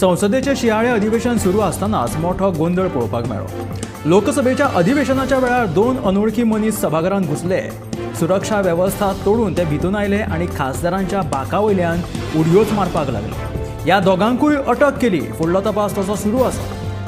संसदेचे शियाळे अधिवेशन सुरू आसतनाच मोठो गोंदळ पळोवपाक मेळ्ळो. लोकसभेच्या अधिवेशनाच्या वेळार 2 अनोळखी मनीस सभाघरांत घुसले. सुरक्षा वेवस्था तोडून ते भितून आयले आनी खासदारांच्या बाका वयल्यान उडयोच मारपाक लागले. ह्या दोगांकूय अटक केली. फुडलो तपास तसो सुरू आसा.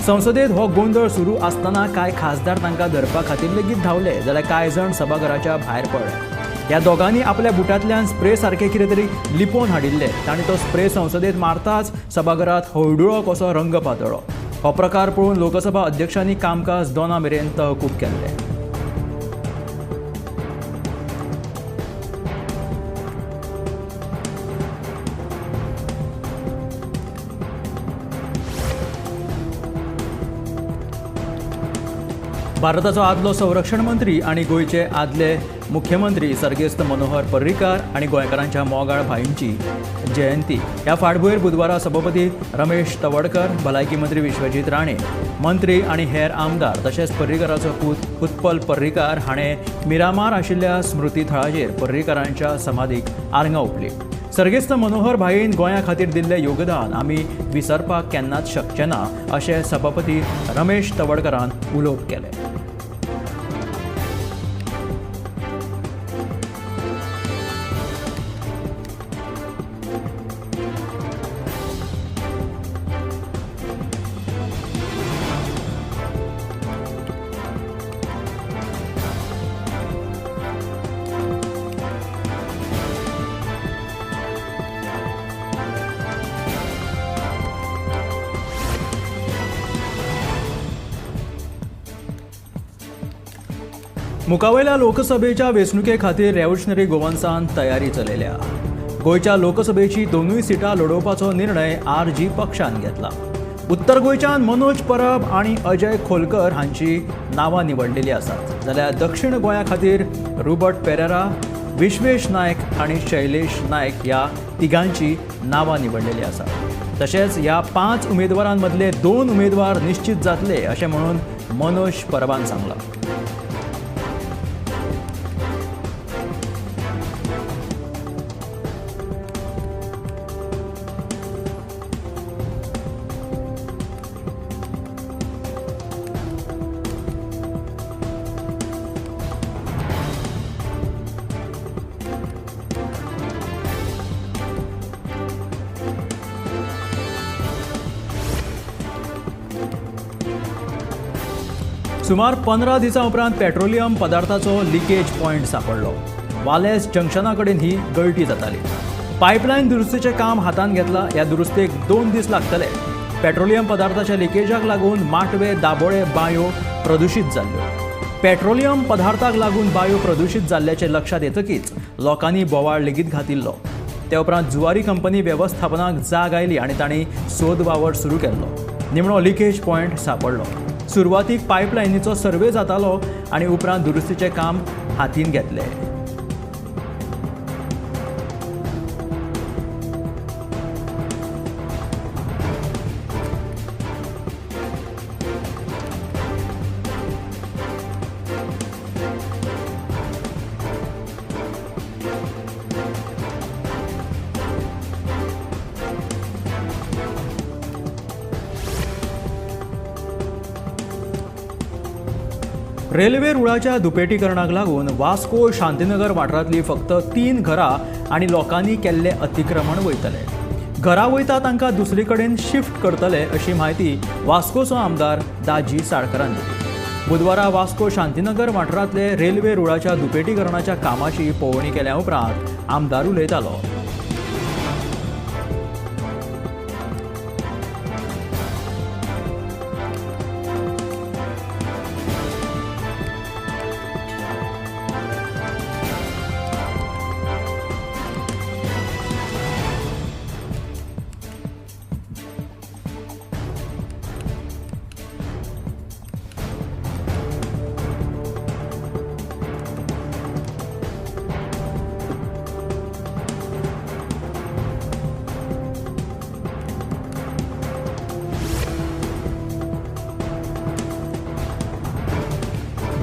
संसदेत हो गोंदळ सुरू आसतना कांय खासदार तांकां धरपा खातीर लेगीत धांवले, जाल्यार कांय जाण सभाघराच्या भायर पडले. ह्या दोगांनी आपल्या बुटांतल्यान स्प्रे सारकें कितें तरी लिपोवन हाडिल्लें. तांणी तो स्प्रे संसदेत मारताच सभाघरांत हळडुळो कसो रंग पातळ्ळो. हो प्रकार पळोवन लोकसभा अध्यक्षांनी कामकाज 2 मेरेन तहकूब केल्लें. भारताचो आदलो संरक्षण मंत्री आनी गोंयचे आदले मुख्यमंत्री सर्गेस्त मनोहर पर्रीकार आनी गोंयकारांच्या मोगाळ भाईंची जयंती. ह्या फाटभुंयेर बुधवारा सभापती रमेश तवडकर, भलायकी मंत्री विश्वजीत राणे, मंत्री आनी हेर आमदार तशेंच पर्रीकाराचो पूत उत्पल पर्रीकार हाणें मिरामार आशिल्ल्या स्मृती थळाचेर पर्रीकारांच्या समाधीक आर्गां ओंपली. सर्गेस्त मनोहर भाईन गोंया खातीर दिल्लें योगदान आमी विसरपाक केन्नाच शकचे ना अशें सभापती रमेश तवडकरान उलोवप केलें. मुखावयल्या लोकसभेच्या वेंचणुके खातीर रेव्होल्युशनरी गोवन्सान तयारी चलयल्या. गोंयच्या लोकसभेची 2 सिटां लडोवपाचो निर्णय आरजी पक्षान घेतला. उत्तर गोंयच्यान मनोज परब आनी अजय खोलकर हांची नांवां निवडलेली आसात, जाल्यार दक्षिण गोंया खातीर रुबर्ट पेरेरा, विश्वेश नायक आनी शैलेश नायक ह्या तिगांची नांवां निवडलेली आसात. तशेंच ह्या 5 उमेदवारांमदले 2 उमेदवार निश्चित जातले अशें म्हणून मनोज परबान सांगलां. सुमार 15 दिसां उपरांत पेट्रोलियम पदार्थाचो लिकेज पॉयंट सांपडलो. वालेस जंक्शना कडेन ही गळटी जाताली. पायपलायन दुरुस्तीचें काम हातांत घेतलां. ह्या दुरुस्तेक 2 दीस लागतले. पेट्रोलियम पदार्थाच्या लिकेजाक लागून माटवे, दाबोळे बांयो प्रदुशीत जाल्ल्यो. पेट्रोलियम पदार्थाक लागून बांयो प्रदुशीत जाल्ल्याचें लक्षांत येतकीच लोकांनी बोवाळ लेगीत घातिल्लो. ते उपरांत जुवारी कंपनी वेवस्थापनाक जाग आयली आनी तांणी सोद वावर सुरू केल्लो. निमणो लिकेज पॉयंट सांपडलो. सुरवातीक पायपलायनीचो सर्वे जातालो आनी उपरांत दुरुस्तीचें काम हातीन घेतलें. रेल्वे रुळाच्या दुपेटीकरणाक लागून वास्को शांतीनगर वाठारांतली फक्त 3 घरां आनी लोकांनी केल्लें अतिक्रमण वयतले. घरां वयता तांकां दुसरे कडेन शिफ्ट करतले अशी म्हायती वास्कोचो आमदार दाजी साळकरान दिली. बुधवारा वास्को शांतीनगर वाठारांतले रेल्वे रुळाच्या दुपेटीकरणाच्या कामाची पळोवणी केल्या उपरांत आमदार उलयतालो.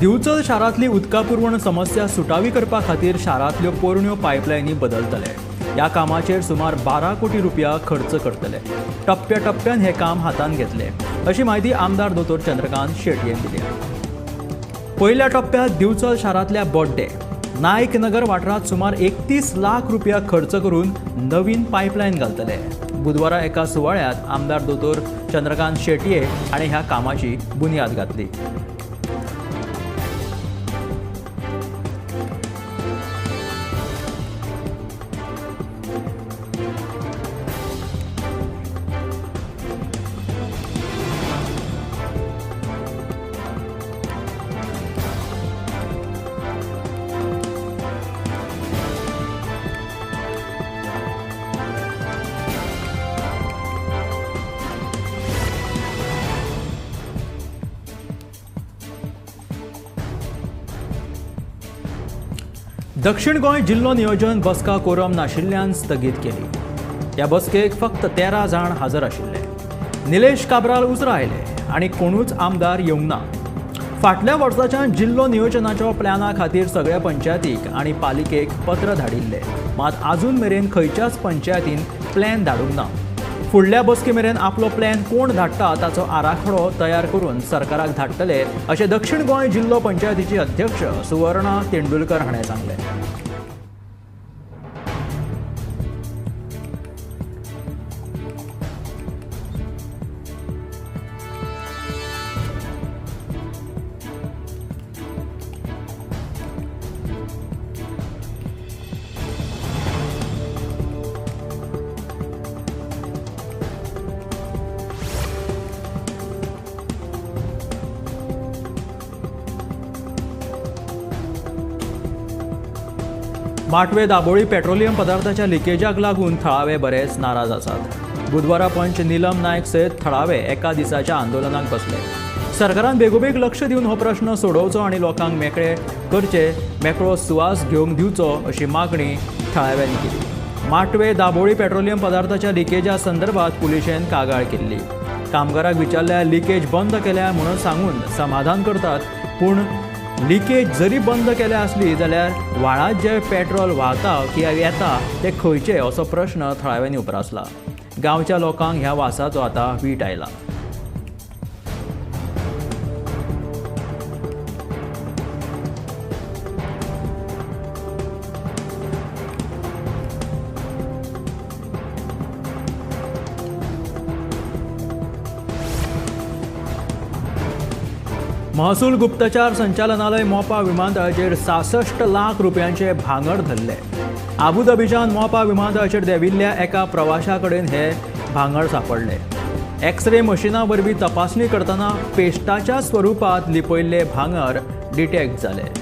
दिवचल शारांतली उदका पुरवण समस्या सुटावी करपा खातीर शारांतल्यो पोरण्यो पायपलायनी बदलतले. ह्या कामाचेर सुमार 12 कोटी रुपया खर्च करतले. टप्प्या टप्प्यान हे काम हातांत घेतले अशी म्हायती आमदार दोतोर चंद्रकांत शेटयेन दिली. पयल्या टप्प्यात दिवचल शारांतल्या बोड्डे नायक नगर वाठारांत सुमार 31 लाख रुपया खर्च करून नवीन पायपलायन घालतले. बुधवारा एका सुवाळ्यात आमदार दोतोर चंद्रकांत शेटये हाणें ह्या कामाची बुन्याद घातली. दक्षिण गोंय जिल्लो नियोजन बसका कोरम नाशिल्ल्यान स्थगीत केली. ह्या बसकेक फक्त 13 जाण हजर आशिल्ले. निलेश काब्राल उसरां आयले आनी कोणूच आमदार येवंक ना. फाटल्या वर्साच्यान जिल्लो नियोजनाच्या प्लॅना खातीर सगळ्या पंचायतीक आनी पालिकेक पत्र धाडिल्ले, मात आजून मेरेन खंयच्याच पंचायतीन प्लॅन धाडूंक ना. फुडल्या बसके मेरेन आपलो प्लॅन कोण धाडटा ताचो आराखडो तयार करून सरकाराक धाडटले अशें दक्षिण गोंय जिल्लो पंचायतीची अध्यक्ष सुवर्णा तेंडुलकर हाणें सांगलें. माटवे दाबोळी पेट्रोलियम पदार्थाच्या लिकेजाक लागून थळावे बरेच नाराज आसात. बुधवारा पंच नीलम नायक सयत थळावे एका दिसाच्या आंदोलनाक बसले. सरकारान बेगोबेग लक्ष दिवन हो प्रश्न सोडोवचो आनी लोकांक मेकळे करचे, मेकळो सुवास घेवंक दिवचो अशी मागणी थळाव्यांनी केली. माटवे दाबोळी पेट्रोलियम पदार्थाच्या लिकेजा संदर्भात पुलिशेन कागाळ केल्ली. कामगाराक विचारल्यार लिकेज बंद केल्या म्हणून सांगून समाधान करतात, पूण लिकेज जरी बंद केल्या आसली जाल्यार व्हाळांत जे पेट्रोल व्हांवता किंवा येता ते खंयचे असो प्रश्न थळाव्यांनी उप्रासला. गांवच्या लोकांक ह्या वासाचो आतां वीट आयला. महसूल गुप्तचार संचालनालय मोपा विमानतळाचेर 66 लाख रुपयांचे भांगर धरले. आबुधाबीच्यान मोपा विमानतळाचेर देंविल्ल्या एका प्रवाशा कडेन हे भांगर सांपडले. एक्सरे मशिना वरवीं तपासणी करतना पेस्टाच्या स्वरुपांत लिपयल्ले भांगर डिटेक्ट जाले.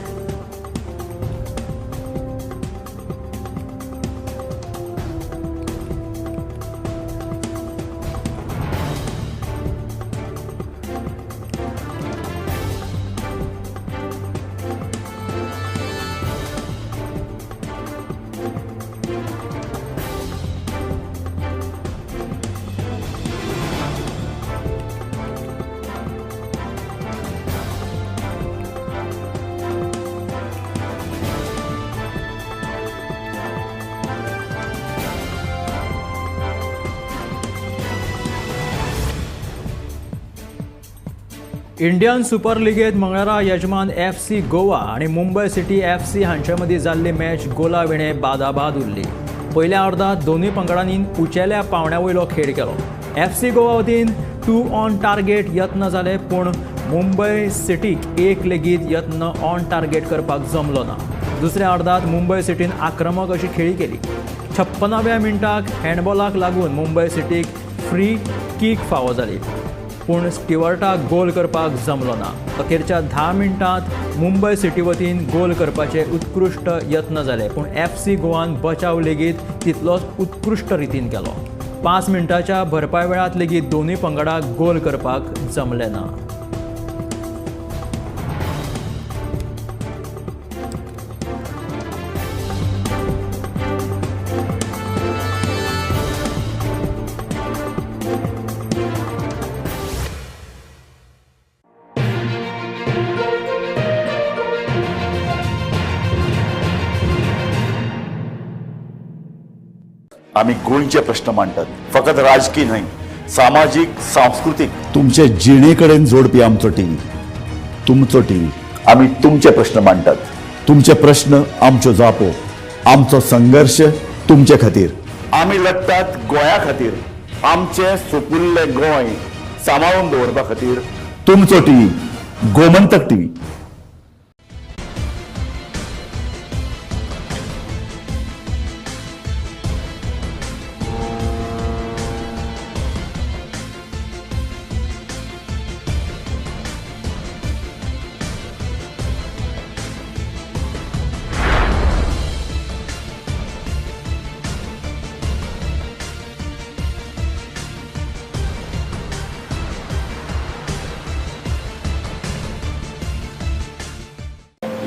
इंडियन सुपर लिगेत मंगळारा यजमान FC Goa आनी मुंबय सिटी FC हांचे मदीं जाल्ली मॅच गोला विणे बादाबाद उरली. पयल्या अर्दांत दोनूय पंगडांनी उंचेल्या पांवड्या वयलो खेळ केलो. FC Goa वतीन 2 ऑन टार्गेट यत्न जाले, पूण मुंबय सिटीक एक लेगीत यत्न ऑन टार्गेट करपाक जमलो ना. दुसऱ्या अर्दांत मुंबय सिटीन आक्रमक अशी खेळी केली. 56व्या मिनटाक हँडबॉलाक लागून मुंबय सिटीक फ्री कीक फावो जाली, पूण स्टिवर्टाक गोल करपाक जमलो ना. अखेरच्या 10 मिनटांत मुंबय सिटी वतीन गोल करपाचे उत्कृश्ट यत्न जाले, पूण FC गोवान बचाव लेगीत तितलोच उत्कृश्ट रितीन केलो. 5 मिनटाच्या भरपाय वेळांत लेगीत दोनूय पंगडाक गोल करपाक जमले ना. आमी गोंयचे प्रश्न मांडटात, फकत राजकी न्हय, सामाजीक, सांस्कृतीक, तुमचे जिणे कडेन जोडपी आमचो टीव्ही, तुमचो टीव्ही। आमी तुमचे प्रश्न मांडटात, तुमचे प्रश्न आमच्यो जापो, आमचो संघर्ष तुमचे खातीर। आमी लढटात गोंया खातीर, आमचे सुपुल्ले गोंय सांबाळून दवरपा खातीर। तुमचो टीव्ही, गोमंतक टीव्ही।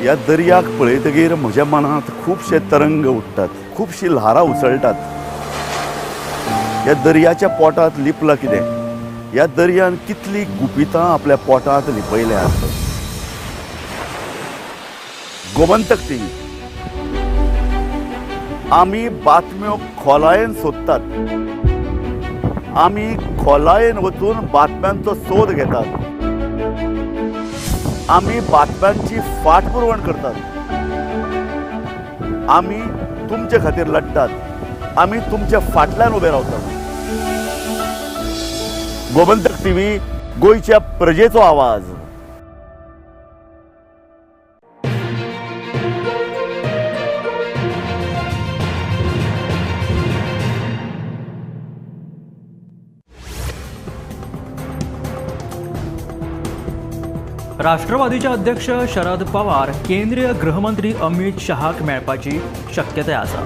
ह्या दर्याक पळयतगीर म्हज्या मनांत खुबशे तरंग उठ्ठात, खुबशी ल्हारां उसळटात। ह्या दर्याच्या पोटांत लिपलां कितें? ह्या दर्यान कितली गुपितां आपल्या पोटांत लिपयल्यात। गोमंतक टीव्ही, आमी बातम्यो खोलायेन सोदतात, आमी खोलायेन वचून बातम्यांचो सोद घेतात, आमी बातम्यांची फाटपुरवण करतात, आमी तुमचे खातीर लढटात, आमी तुमच्या फाटल्यान उबे रावतात। गोमंतक टीव्ही, गोंयच्या प्रजेचो आवाज। राष्ट्रवादीचे अध्यक्ष शरद पवार केंद्रीय गृहमंत्री अमित शहाक मेळपाची शक्यताय आसा।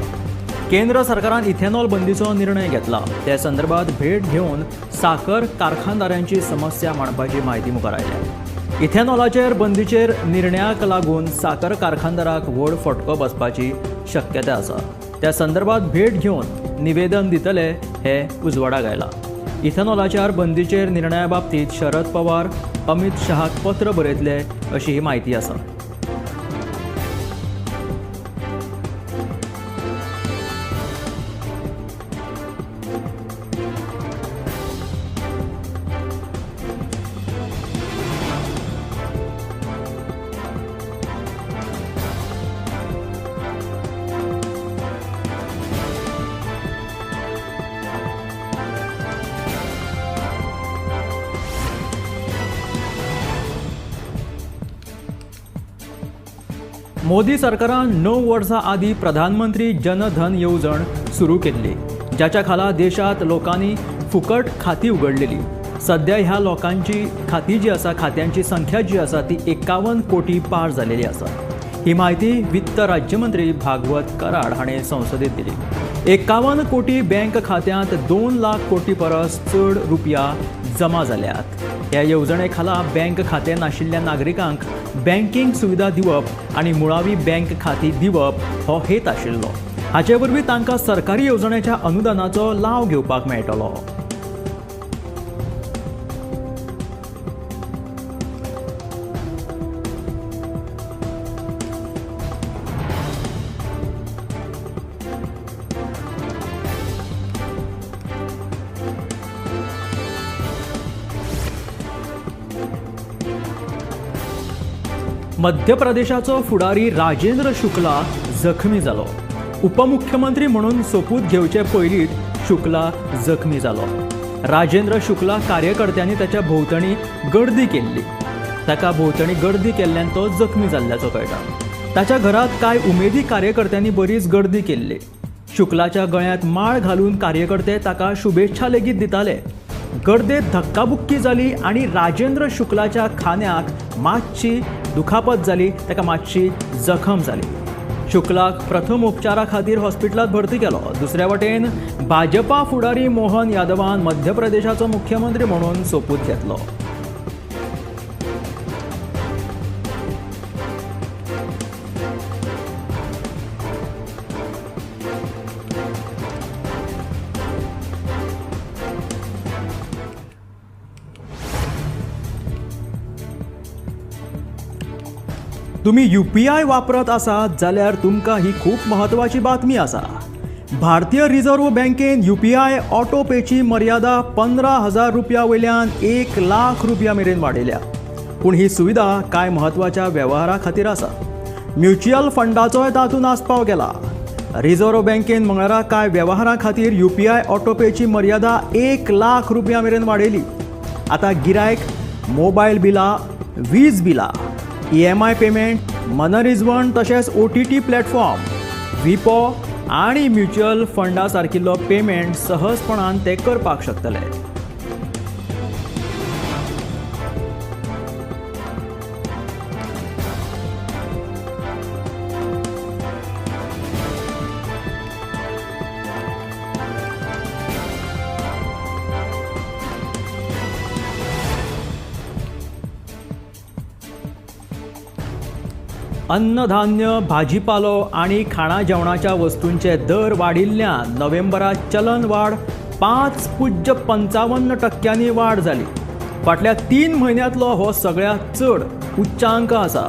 केंद्र सरकारान इथेनॉल बंदीचो निर्णय घेतला, त्या संदर्भात भेट घेवन साखर कारखानदारांची समस्या मांडपाची म्हायती मुखार आयल्या। इथेनॉलाचेर बंदीचेर निर्णयाक लागून साखर कारखानदाराक व्हड फटको बसपाची शक्यताय आसा। त्या संदर्भात भेट घेवन निवेदन दितले हे उजवाडाक आयला। इथेनॉलाच्या बंदीचेर निर्णया बाबतीत शरद पवार अमित शहाक पत्र बरयतले अशी ही म्हायती आसा। मोदी सरकारान 9 वर्सां आदीं प्रधानमंत्री जनधन येवजण सुरू केल्ली, जाच्या खाला देशांत लोकांनी फुकट खाती उगडलेली। सध्या ह्या लोकांची खाती जी आसा, खात्यांची संख्या जी आसा ती 51 कोटी पार जालेली आसा। ही म्हायती वित्त राज्यमंत्री भागवत कराड हाणें संसदेत दिली। 51 कोटी बँक खात्यांत 2 लाख कोटी परस चड रुपया जमा जाल्यात। ह्या येवजणे खाला बँक खातें नाशिल्ल्या नागरिकांक बँकींग सुविधा दिवप आनी मुळावी बँक खाती दिवप हो हेत आशिल्लो। हाचे वरवीं तांकां सरकारी येवजण्याच्या अनुदानाचो लाव घेवपाक मेळटलो। मध्य प्रदेशाचो फुडारी राजेंद्र शुक्ला जखमी जालो। उपमुख्यमंत्री म्हणून सोपूत घेवचे पयलींच शुक्ला जखमी जालो। राजेंद्र शुक्ला कार्यकर्त्यांनी ताच्या भोंवतणी गर्दी केल्ली, ताका भोंवतणी गर्दी केल्ल्यान तो जखमी जाल्ल्याचो कळटा। ताच्या घरांत कांय उमेदी कार्यकर्त्यांनी बरीच गर्दी केल्ली। शुक्लाच्या गळ्यांत माळ घालून कार्यकर्ते ताका शुभेच्छा लेगीत दिताले। गर्देत धक्काबुक्की जाली आनी राजेंद्र शुक्लाच्या खांद्याक मातशी दुखापत जाली, ताका मातशी जखम जाली। शुक्लाक प्रथम उपचारा खातीर हॉस्पिटलांत भरती केलो। दुसऱ्या वटेन भाजपा फुडारी मोहन यादवान मध्य प्रदेशाचो मुख्यमंत्री म्हणून सोपूत घेतलो। तुम्ही UPI वापरत आसात जाल्यार तुमकां ही खूब म्हत्वाची बातमी आसा। भारतीय रिझर्व्ह बँकेन यूपीआय ऑटो पेची मर्यादा 15,000 रुपया वयल्यान 1 लाख रुपया मेरेन वाडयल्या. पूण ही सुविधा कांय म्हत्वाच्या वेव्हारा खातीर आसा. म्युच्युअल फंडाचोय तातूंत आस्पाव केला. रिझर्व्ह बँकेन मंगळारा कांय वेव्हारां खातीर यूपीआय ऑटो पेची मर्यादा 1 लाख रुपया मेरेन वाडयली. आतां गिरायक मोबायल बिलां, वीज बिलां, ईएमआय पेमेंट, मनरिजवण तशेंच ओटीटी प्लॅटफॉर्म, विपो आनी म्युच्युअल फंडा सारकिल्लो पेमेंट सहजपणान ते करपाक शकतले. अन्नधान्य, भाजीपालो आनी खाणा जेवणाच्या वस्तूंचे दर वाडिल्ल्यान नोव्हेंबरात चलन वाड 5.55% वाड जाली. फाटल्या 3 म्हयन्यांतलो हो सगळ्यांत चड उच्चांक आसा.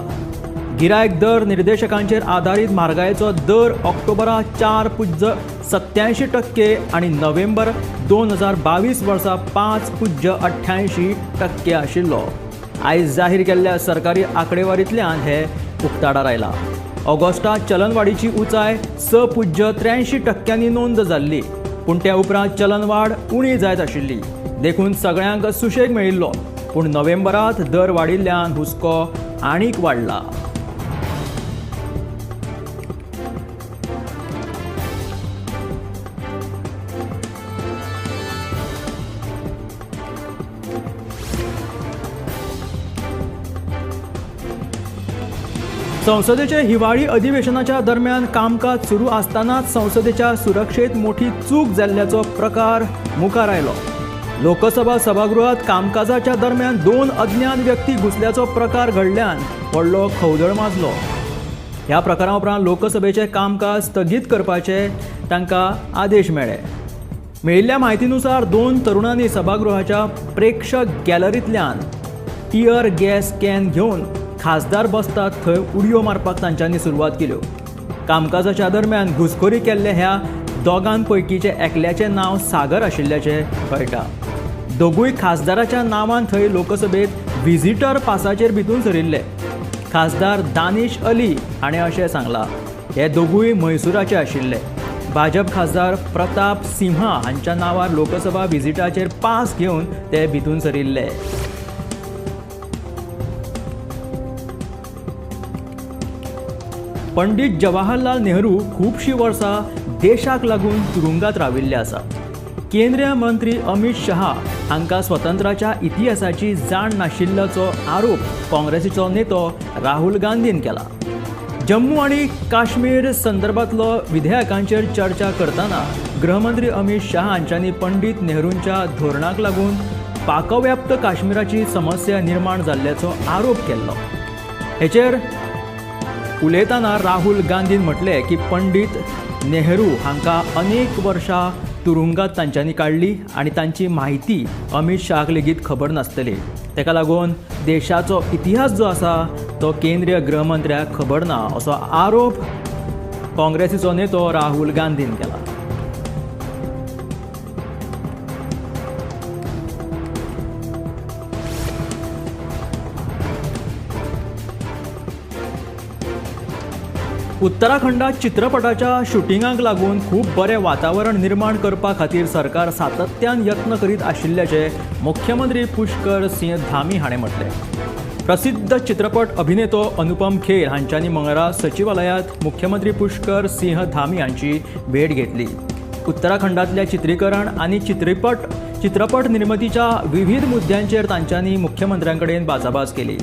गिरायक दर निर्देशकांचेर आदारीत म्हारगायेचो दर ऑक्टोबरात 4.87% आनी नोव्हेंबर 2022 वर्सा 5.88% आशिल्लो. आयज जाहीर केल्ल्या सरकारी आंकडेवारींतल्यान हे उक्ताडार आयला. ऑगस्टात चलनवाडीची उंचाय 6.83% नोंद जाल्ली, पूण त्या उपरांत चलनवाड उणी जायत आशिल्ली, देखून सगळ्यांक सुशेग मेळिल्लो. पूण नोव्हेंबरात दर वाडिल्ल्यान हुस्को आनीक वाडला. संसदेचे हिवाळी अधिवेशनाच्या दरम्यान कामकाज सुरू आसतनाच संसदेच्या सुरक्षेत मोठी चूक जाल्ल्याचो प्रकार मुखार आयलो. लोकसभा सभागृहात कामकाजाच्या दरम्यान 2 अज्ञात व्यक्ती घुसल्याचो प्रकार घडल्यान व्हडलो खवदळ माजलो. ह्या प्रकारा उपरांत लोकसभेचे कामकाज स्थगीत करपाचे तांकां आदेश मेळ्ळे. मेळिल्ल्या म्हायतीनुसार 2 तरुणांनी सभागृहाच्या प्रेक्षक गॅलरींतल्यान टियर गॅस can घेवन खासदार बसतात थंय उडयो मारपाक तांच्यांनी सुरवात केल्यो. कामकाजाच्या दरम्यान घुसखोरी केल्ल्या ह्या दोगां पैकीचे एकल्याचें नांव सागर आशिल्ल्याचें कळटा. दोगूय खासदाराच्या नांवान थंय लोकसभेत व्हिजिटर पासाचेर भितून सरिल्ले. खासदार दानिश अली हाणें अशें सांगलां, हे दोगूय म्हैसूराचे आशिल्ले. भाजप खासदार प्रताप सिंहा हांच्या नांवार लोकसभा व्हिजिटाचेर पास घेवन ते भितून सरिल्ले. पंडित जवाहरलाल नेहरू खुबशीं वर्सां देशाक लागून तुरुंगात राविल्ले आसा. केंद्रीय मंत्री अमित शहा हांकां स्वतंत्राच्या इतिहासाची जाण नाशिल्ल्याचो आरोप काँग्रेसीचो नेतो राहुल गांधीन केला. जम्मू आनी काश्मीर संदर्भांतलो विधेयकांचेर चर्चा करतना गृहमंत्री अमित शहा हांच्यांनी पंडित नेहरूंच्या धोरणाक लागून पाकव्याप्त काश्मीराची समस्या निर्माण जाल्ल्याचो आरोप केल्लो. हेचेर उलयतना राहुल गांधीन म्हटलें की पंडित नेहरू हांकां अनेक वर्षां तुरुंगात तांच्यांनी काडली आनी तांची म्हायती अमित शहाक लेगीत खबर नासतली. ताका लागून देशाचो इतिहास जो आसा तो केंद्रीय गृहमंत्र्याक खबर ना असो आरोप काँग्रेसीचो नेतो राहुल गांधीन केला. उत्तराखंडात चित्रपटाच्या शुटिंगाक लागून खूब बरें वातावरण निर्माण करपा खातीर सरकार सातत्यान यत्न करीत आशिल्ल्याचें मुख्यमंत्री पुष्कर सिंह धामी हाणें म्हटलें. प्रसिद्ध चित्रपट अभिनेतो अनुपम खेर हांच्यांनी मंगळारा सचिवालयांत मुख्यमंत्री पुष्कर सिंह धामी हांची भेट घेतली. उत्तराखंडांतल्या चित्रीकरण आनी चित्रपट निर्मितीच्या विविध मुद्द्यांचेर तांच्यांनी मुख्यमंत्र्यां कडेन बाचाबाच केली.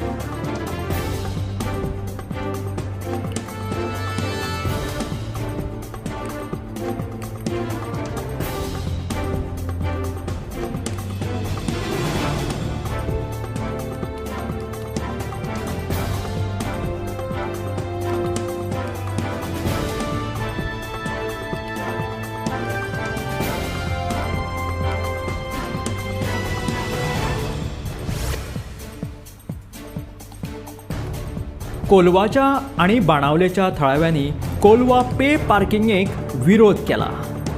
कोलवाच्या आनी बाणावलेच्या थळाव्यांनी कोलवा पे पार्किंगेक विरोध केला.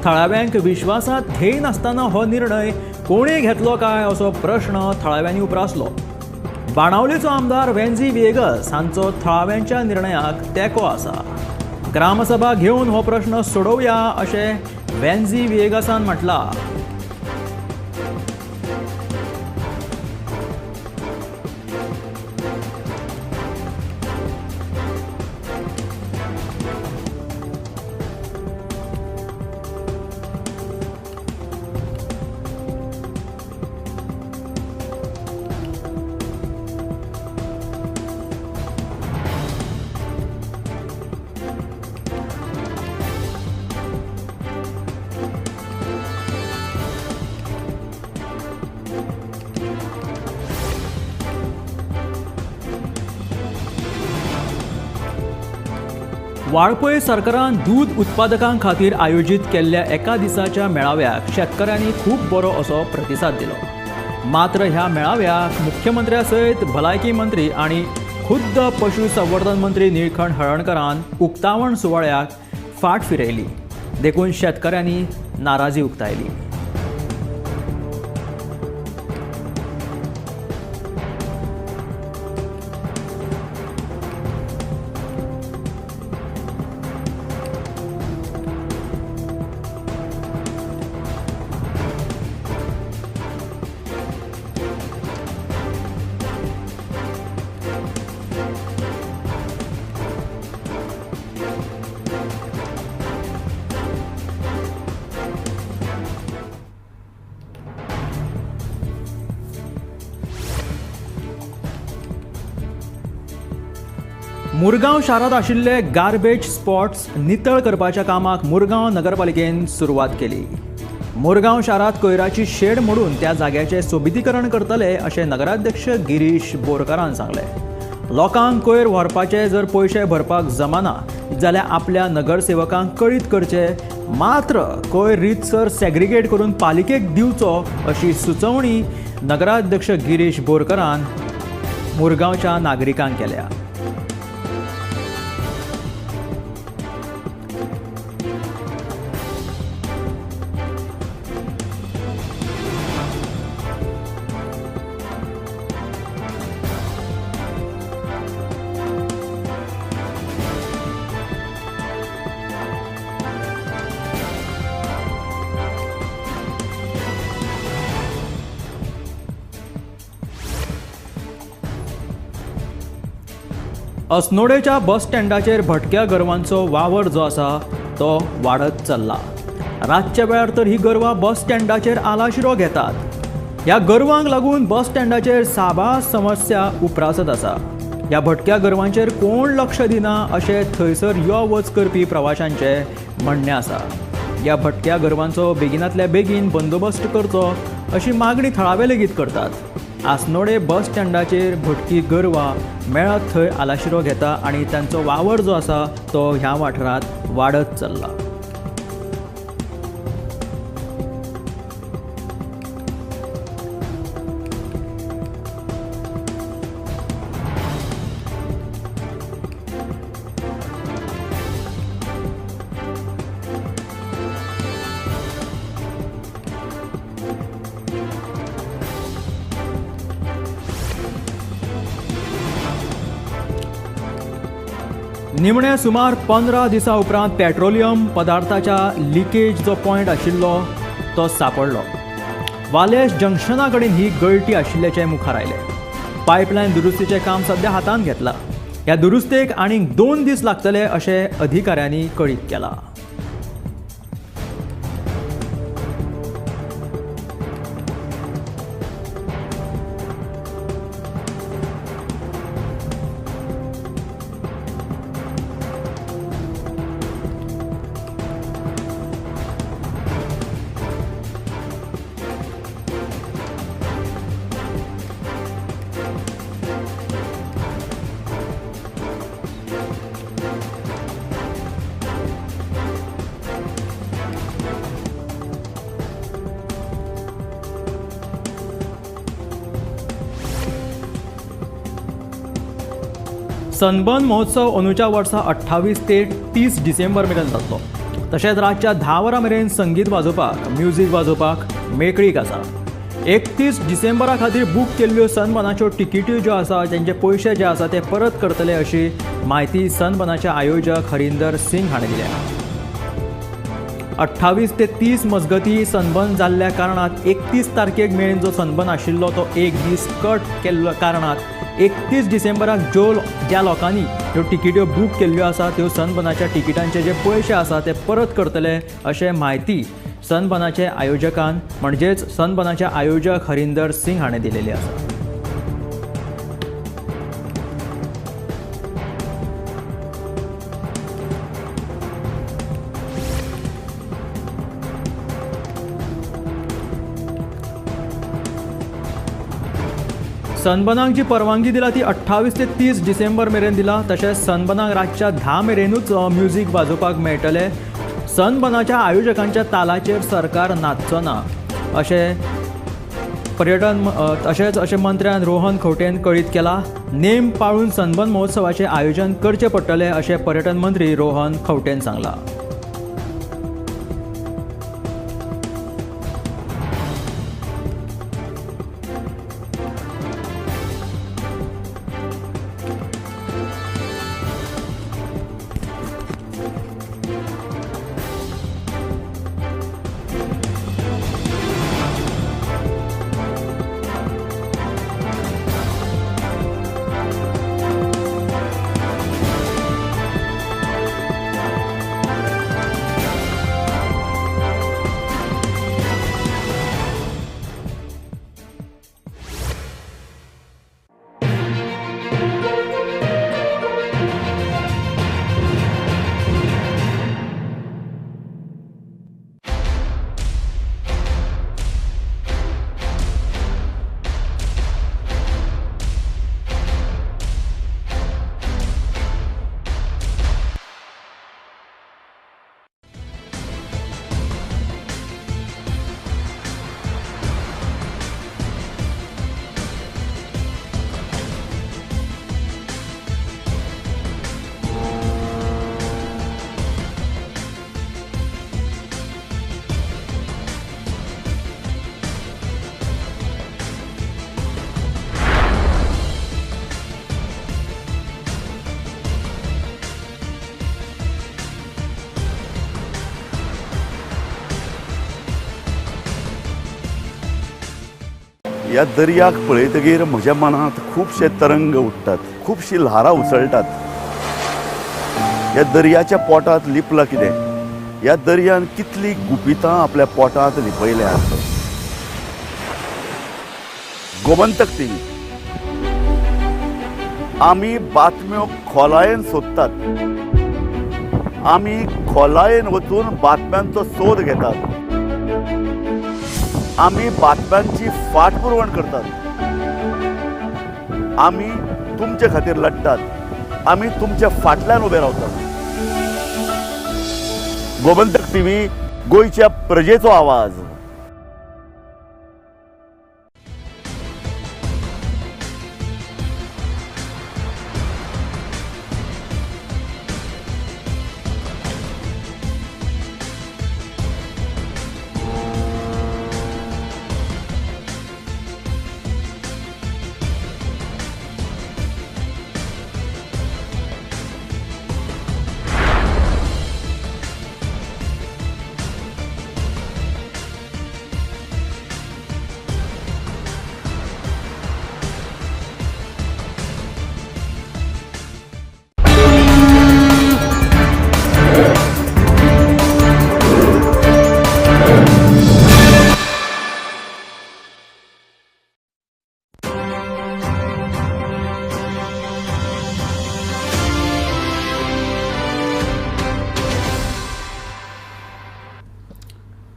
थळाव्यांक विश्वासांत घेयनासतना हो निर्णय कोणे घेतलो काय असो प्रश्न थळाव्यांनी उप्रासलो. बाणावलेचो आमदार वेन्झी व्हिएगस हांचो थळाव्यांच्या निर्णयाक तेंको आसा. ग्रामसभा घेवन हो प्रश्न सोडोवया अशें वेन्झी व्हिएगसान म्हटलां. वाळपय सरकारान दूद उत्पादकां खातीर आयोजीत केल्ल्या एका दिसाच्या मेळाव्याक शेतकऱ्यांनी खूब बरो असो प्रतिसाद दिलो. मात्र ह्या मेळाव्याक मुख्यमंत्र्या सयत भलायकी मंत्री आनी खुद्द पशु संवर्धन मंत्री निळखंठ हळर्णकरान उक्तावण सुवाळ्याक फाट फिरयली. देखून शेतकऱ्यांनी नाराजी उक्तायली. मुरगांव शारांत आशिल्ले गार्बेज स्पॉट्स नितळ करपाच्या कामाक मुरगांव नगरपालिकेन सुरवात केली. मुरगांव शारांत कोयराची शेड मोडून त्या जाग्याचें सोबितीकरण करतले अशें नगराध्यक्ष गिरीश बोरकारान सांगलें. लोकांक कोयर व्हरपाचे जर पयशे भरपाक जमाना जाल्यार आपल्या नगरसेवकांक कळीत करचे, मात्र कोयर रितसर सेग्रिगेट करून पालिकेक दिवचो अशी सुचोवणी नगराध्यक्ष गिरीश बोरकारान मुरगांवच्या नागरिकांक केल्या. अस्नोडेच्या बस स्टँडाचेर भटक्या गोरवांचो वावर जो आसा तो वाडत चल्ला. रातच्या वेळार तर ही गोरवां बस स्टँडाचेर आलाशिरो घेतात. ह्या गोरवांक लागून बस स्टँडाचेर साबार समस्या उप्रासत आसा. ह्या भटक्या गोरवांचेर कोण लक्ष दिना अशें थंयसर यो वच करपी प्रवाशांचें म्हणणें आसा. ह्या भटक्या गोरवांचो बेगिनांतल्या बेगीन बंदोबस्त करचो अशी मागणी थळावे लेगीत करतात. आसनोडे बस स्टँडाचेर भटकी गोरवां मेळत थंय आलाशिरो घेता आनी तांचो वावर जो आसा तो ह्या वाठारांत वाडत चल्ला. निमणे सुमार 15 दिसां उपरांत पेट्रोलियम पदार्थाच्या लिकेज जो पॉयंट आशिल्लो तो सापडलो. वालेश जंक्शना कडेन ही गळटी आशिल्ल्याचें मुखार आयलें. पायपलायन दुरुस्तीचें काम सद्या हातांत घेतलां. ह्या दुरुस्तेक आनीक 2 दीस लागतले अशें अधिकाऱ्यांनी कळीत केलां. सनबर्न महोत्सव अंदूच्या वर्सा 28 ते 30 डिसेंबर मेरेन जातलो. तशेंच रातच्या 10 वरां मेरेन संगीत वाजोवपाक, म्युजीक वाजोवपाक मेकळीक आसा। 31 डिसेंबरा खातीर बूक केल्ल्यो सनबर्नाच्यो तिकेट्यो ज्यो आसा तेंचे पयशे जे आसा ते परत करतले अशी म्हायती सनबर्नाचे आयोजक हरिंदर सिंग हाणें दिल्या। 28 ते 30 मजगती सनबर्न जाल्ल्या कारणान 31 तारखेक मेरेन जो सनबर्न आशिल्लो तो एक दीस कट केल्ल्या कारणान 31 डिसेंबराक ज्या लोकांनी ह्यो तिकेट्यो बूक केल्ल्यो आसा त्यो सनबर्नाच्या तिकिटांचे जे पयशे आसा ते परत करतले अशें म्हायती सनबर्नाचे आयोजकान म्हणजेच सनबर्नाचे आयोजक हरिंदर सिंग हाणें दिलेली आसा। सनबर्नाक जी परवानगी दिला ती 28 ते 30 डिसेंबर मेरेन दिला। तशेंच सनबर्नाक रातच्या 10 मेरेनूच म्युजीक वाजोवपाक मेळटलें। सनबर्नाच्या आयोजकांच्या तालाचेर सरकार नाचचो ना अशें पर्यटन तशेंच अशें मंत्र्यान रोहन खंवटेन कळीत केला। नेम पाळून सनबर्न महोत्सवाचें आयोजन करचें पडटलें अशें पर्यटन मंत्री रोहन खंवटेन सांगलां। ह्या दर्याक पळयतगीर म्हज्या मनांत खुबशे तरंग उठ्ठात, खुबशी ल्हारां उसळटात। ह्या दर्याच्या पोटांत लिपलां कितें, ह्या दर्यान कितली गुपितां आपल्या पोटांत लिपयल्यात। गोमंतक टीव्ही आमी बातम्यो खोलायेन सोदतात, आमी खोलायेन वचून बातम्यांचो सोद घेतात, आमी बातम्यांची फाटपुरवण करतात, आमी तुमचे खातीर लढतात, आमी तुमच्या फाटल्यान उबे रावतात। गोमंतक टीव्ही, गोंयच्या प्रजेचो आवाज।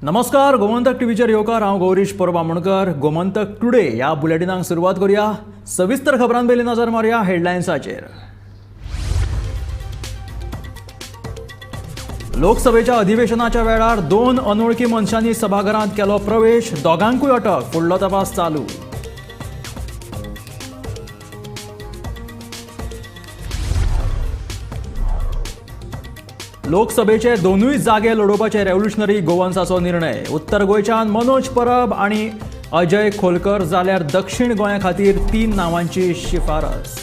नमस्कार, गोमंतक टीव्हीचेर येवकार। हांव गौरीश परब आमोणकर। गोमंतक टुडे ह्या बुलेटिनाक सुरवात करूया। सविस्तर खबरां पयलीं नजर मारुया हेडलायन्साचेर। लोकसभेच्या अधिवेशनाच्या वेळार 2 अनोळखी मनशांनी सभाघरांत केलो प्रवेश, दोगांकूय अटक, फुडलो तपास चालू। लोकसभेचे दोनूय जागे लडोवपाचे रेव्होल्युशनरी गोवन्साचो निर्णय. उत्तर गोंयच्यान मनोज परब आनी अजय खोलकर जाल्यार दक्षिण गोंया खातीर 3 नावांची शिफारस.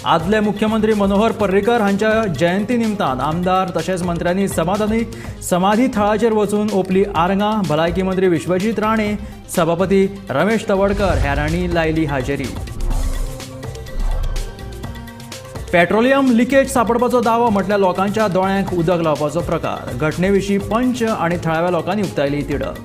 आदले मुख्यमंत्री मनोहर पर्रीकर हांच्या जयंती निमतान आमदार तशेंच मंत्र्यांनी समाधी थळाचेर वचून ओपली आरंगां. भलायकी मंत्री विश्वजीत राणे, सभापती रमेश तवडकर हेरांनी लायली हाजेरी. पेट्रोलियम लिकेज सापडपाचो दावो म्हटल्यार लोकांच्या दोळ्यांक उदक लावपाचो प्रकार. घटनेविशीं पंच आनी थळाव्या लोकांनी उक्तायली तिडक.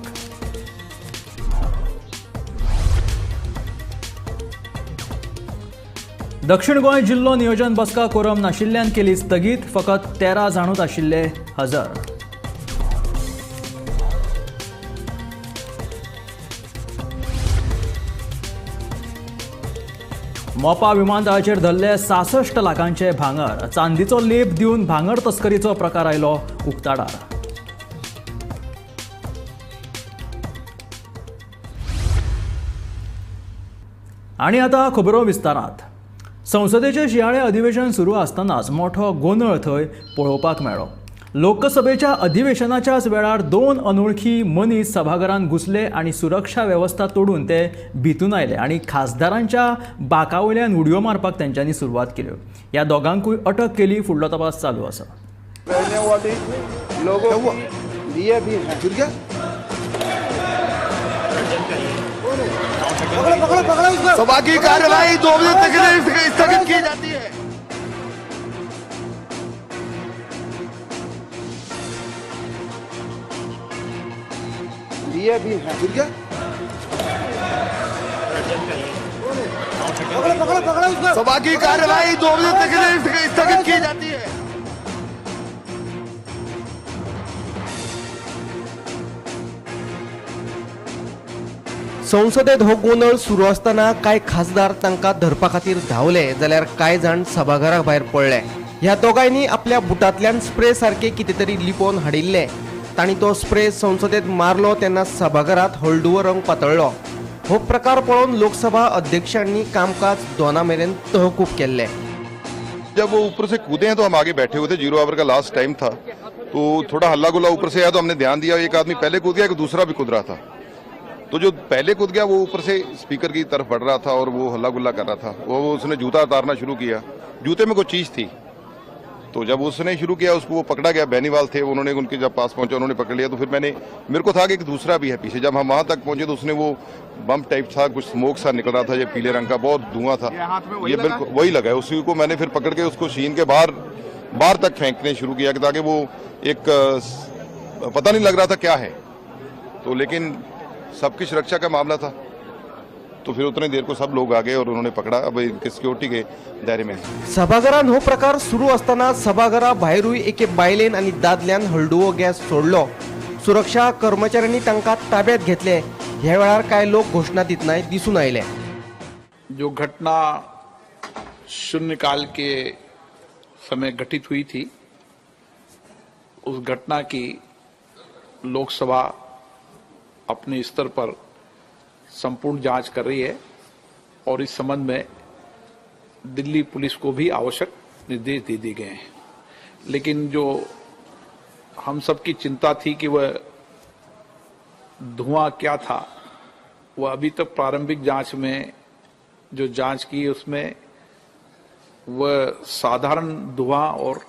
दक्षिण गोंय जिल्लो नियोजन बसका कोरम नाशिल्ल्यान केली स्थगीत. फकत 13 जाणूच आशिल्ले हजर. मोपा विमानतळाचेर धरले 66 लाखांचे भांगर. चांदीचो लेप दिवन भांगर तस्करीचो प्रकार आयलो उक्ताडार. आनी आतां खबरो विस्तारांत. संसदेचे शियाळे अधिवेशन सुरू आसतनाच मोठो गोंदळ थंय पळोवपाक मेळ्ळो. लोकसभेच्या अधिवेशनाच्याच वेळार 2 अनोळखी मनीस सभाघरांत घुसले आनी सुरक्षा वेवस्था तोडून ते भितून आयले आनी खासदारांच्या बाका वयल्यान उडयो मारपाक तेंच्यांनी सुरवात केल्यो. ह्या दोगांकूय अटक केली. फुडलो तपास चालू आसा. सभा की कार्यवाही 2 बजे तक स्थगित की जाती है. लिए भी हैं। सभा की कार्यवाही 2 बजे तक स्थगित की जाती है. संसदेत हो गोंदळ सुरू आसतना कांय खासदार तांकां धरपा खातीर धांवले जाल्यार कांय जाण सभाघरा भायर पडले. ह्या दोगांयनी आपल्या बुटांतल्यान स्प्रे सारके कितें तरी लिपोवन हाडिल्ले. तांणी तो स्प्रे संसदेत मारलो तेन्ना सभाघरांत हळडुवो रंग पातळ्ळो. हो प्रकार पळोवन लोकसभा अध्यक्षांनी कामकाज 2 मेरेन तहकूब केल्लें. जब वो ऊपर से कूदे हैं तो हम आगे बैठे हुए थे. 0 our का लास्ट टाइम था तो थोड़ा हल्ला गुल्ला ऊपर से आया तो हमने ध्यान दिया. एक आदमी पहले कूद गया, एक दूसरा भी कूद रहा था. तो जो पहले कूद गया वो ऊपर से स्पीकर की तरफ बढ़ रहा था और वो हल्ला गुल्ला कर रहा था. वो उसने जूता उतारना शुरू किया. जूते में कुछ चीज़ थी तो जब उसने शुरू किया उसको वो पकड़ा गया. बेनीवाल थे, उन्होंने उनके जब पास पहुंचा उन्होंने पकड़ लिया. तो फिर मेरे को था कि एक दूसरा भी है पीछे. जब हम वहाँ तक पहुंचे तो उसने वो बम्प टाइप था, कुछ स्मोक सा निकल रहा था, ये पीले रंग का बहुत धुआं था. ये बिल्कुल वही लगा है. उसी को मैंने फिर पकड़ के उसको शीन के बाहर तक फेंकने शुरू किया ताकि वो एक पता नहीं लग रहा था क्या है. तो लेकिन सबकी सुरक्षा का मामला था तो फिर उतने देर को सब लोग आ गए और उन्होंने पकड़ा. अब इनके सिक्योरिटी के दायरे में. सभाघरान हो प्रकार सुरू असताना सभाघरा भायरूय एके बायलेन आनी दादल्यान हळडुवो गॅस सोडलो. सुरक्षा कर्मचाऱ्यांनी तांकां ताब्यात घेतले. ह्या वेळार कांय लोक घोशणा दितनाय दिसून आयले. जो घटना शून्यकाल के समय घटित हुई थी उस घटना की लोकसभा अपने स्तर पर संपूर्ण जांच कर रही है और इस संबंध में दिल्ली पुलिस को भी आवश्यक निर्देश दे दिए गए हैं. लेकिन जो हम सबकी चिंता थी कि वह धुआं क्या था, वह अभी तक प्रारंभिक जांच में जो जांच की उसमें वह साधारण धुआं और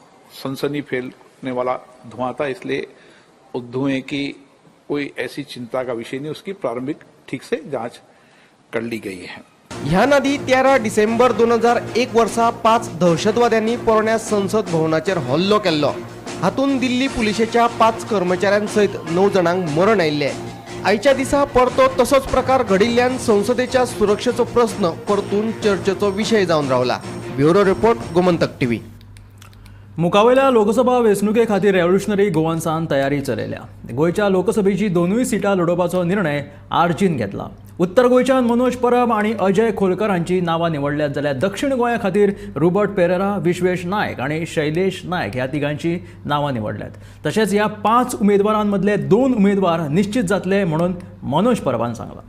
सनसनी फैलने वाला धुआं था, इसलिए उस धुएं की कोई ऐसी चिंता का विषय नहीं. उसकी प्रारंभिक ठीक से जांच कर ली गई है. ह्या आदी 13 डिसेंबर 2001 वर्सा 5 दहशतवाद्यांनी पोरण्या संसद भवनाचेर हल्लो केल्लो. हातूंत दिल्ली पुलिशेच्या 5 कर्मचाऱ्यां सयत 9 जाणांक मरण आयिल्लें. आयच्या दिसा परतो तसोच प्रकार घडिल्ल्यान संसदेच्या सुरक्षेचो प्रस्न परतून चर्चेचो विशय जावन रावला. Bureau report, Gomantak TV. मुखावयल्या लोकसभा वेंचणुके खातीर रेव्होल्युशनरी गोवन्सान तयारी चलयल्या. गोंयच्या लोकसभेची 2 सिटां लडोवपाचो निर्णय आरजीन घेतला. उत्तर गोंयच्यान मनोज परब आनी अजय खोलकर हांची नांवां निवडल्यात जाल्यार दक्षिण गोंया खातीर रुबर्ट पेरेरा, विश्वेश नायक आनी शैलेश नायक ह्या तिगांची नांवां निवडल्यात. तशेंच ह्या 5 उमेदवारांमदले 2 उमेदवार निश्चित जातले म्हणून मनोज परबान सांगलां.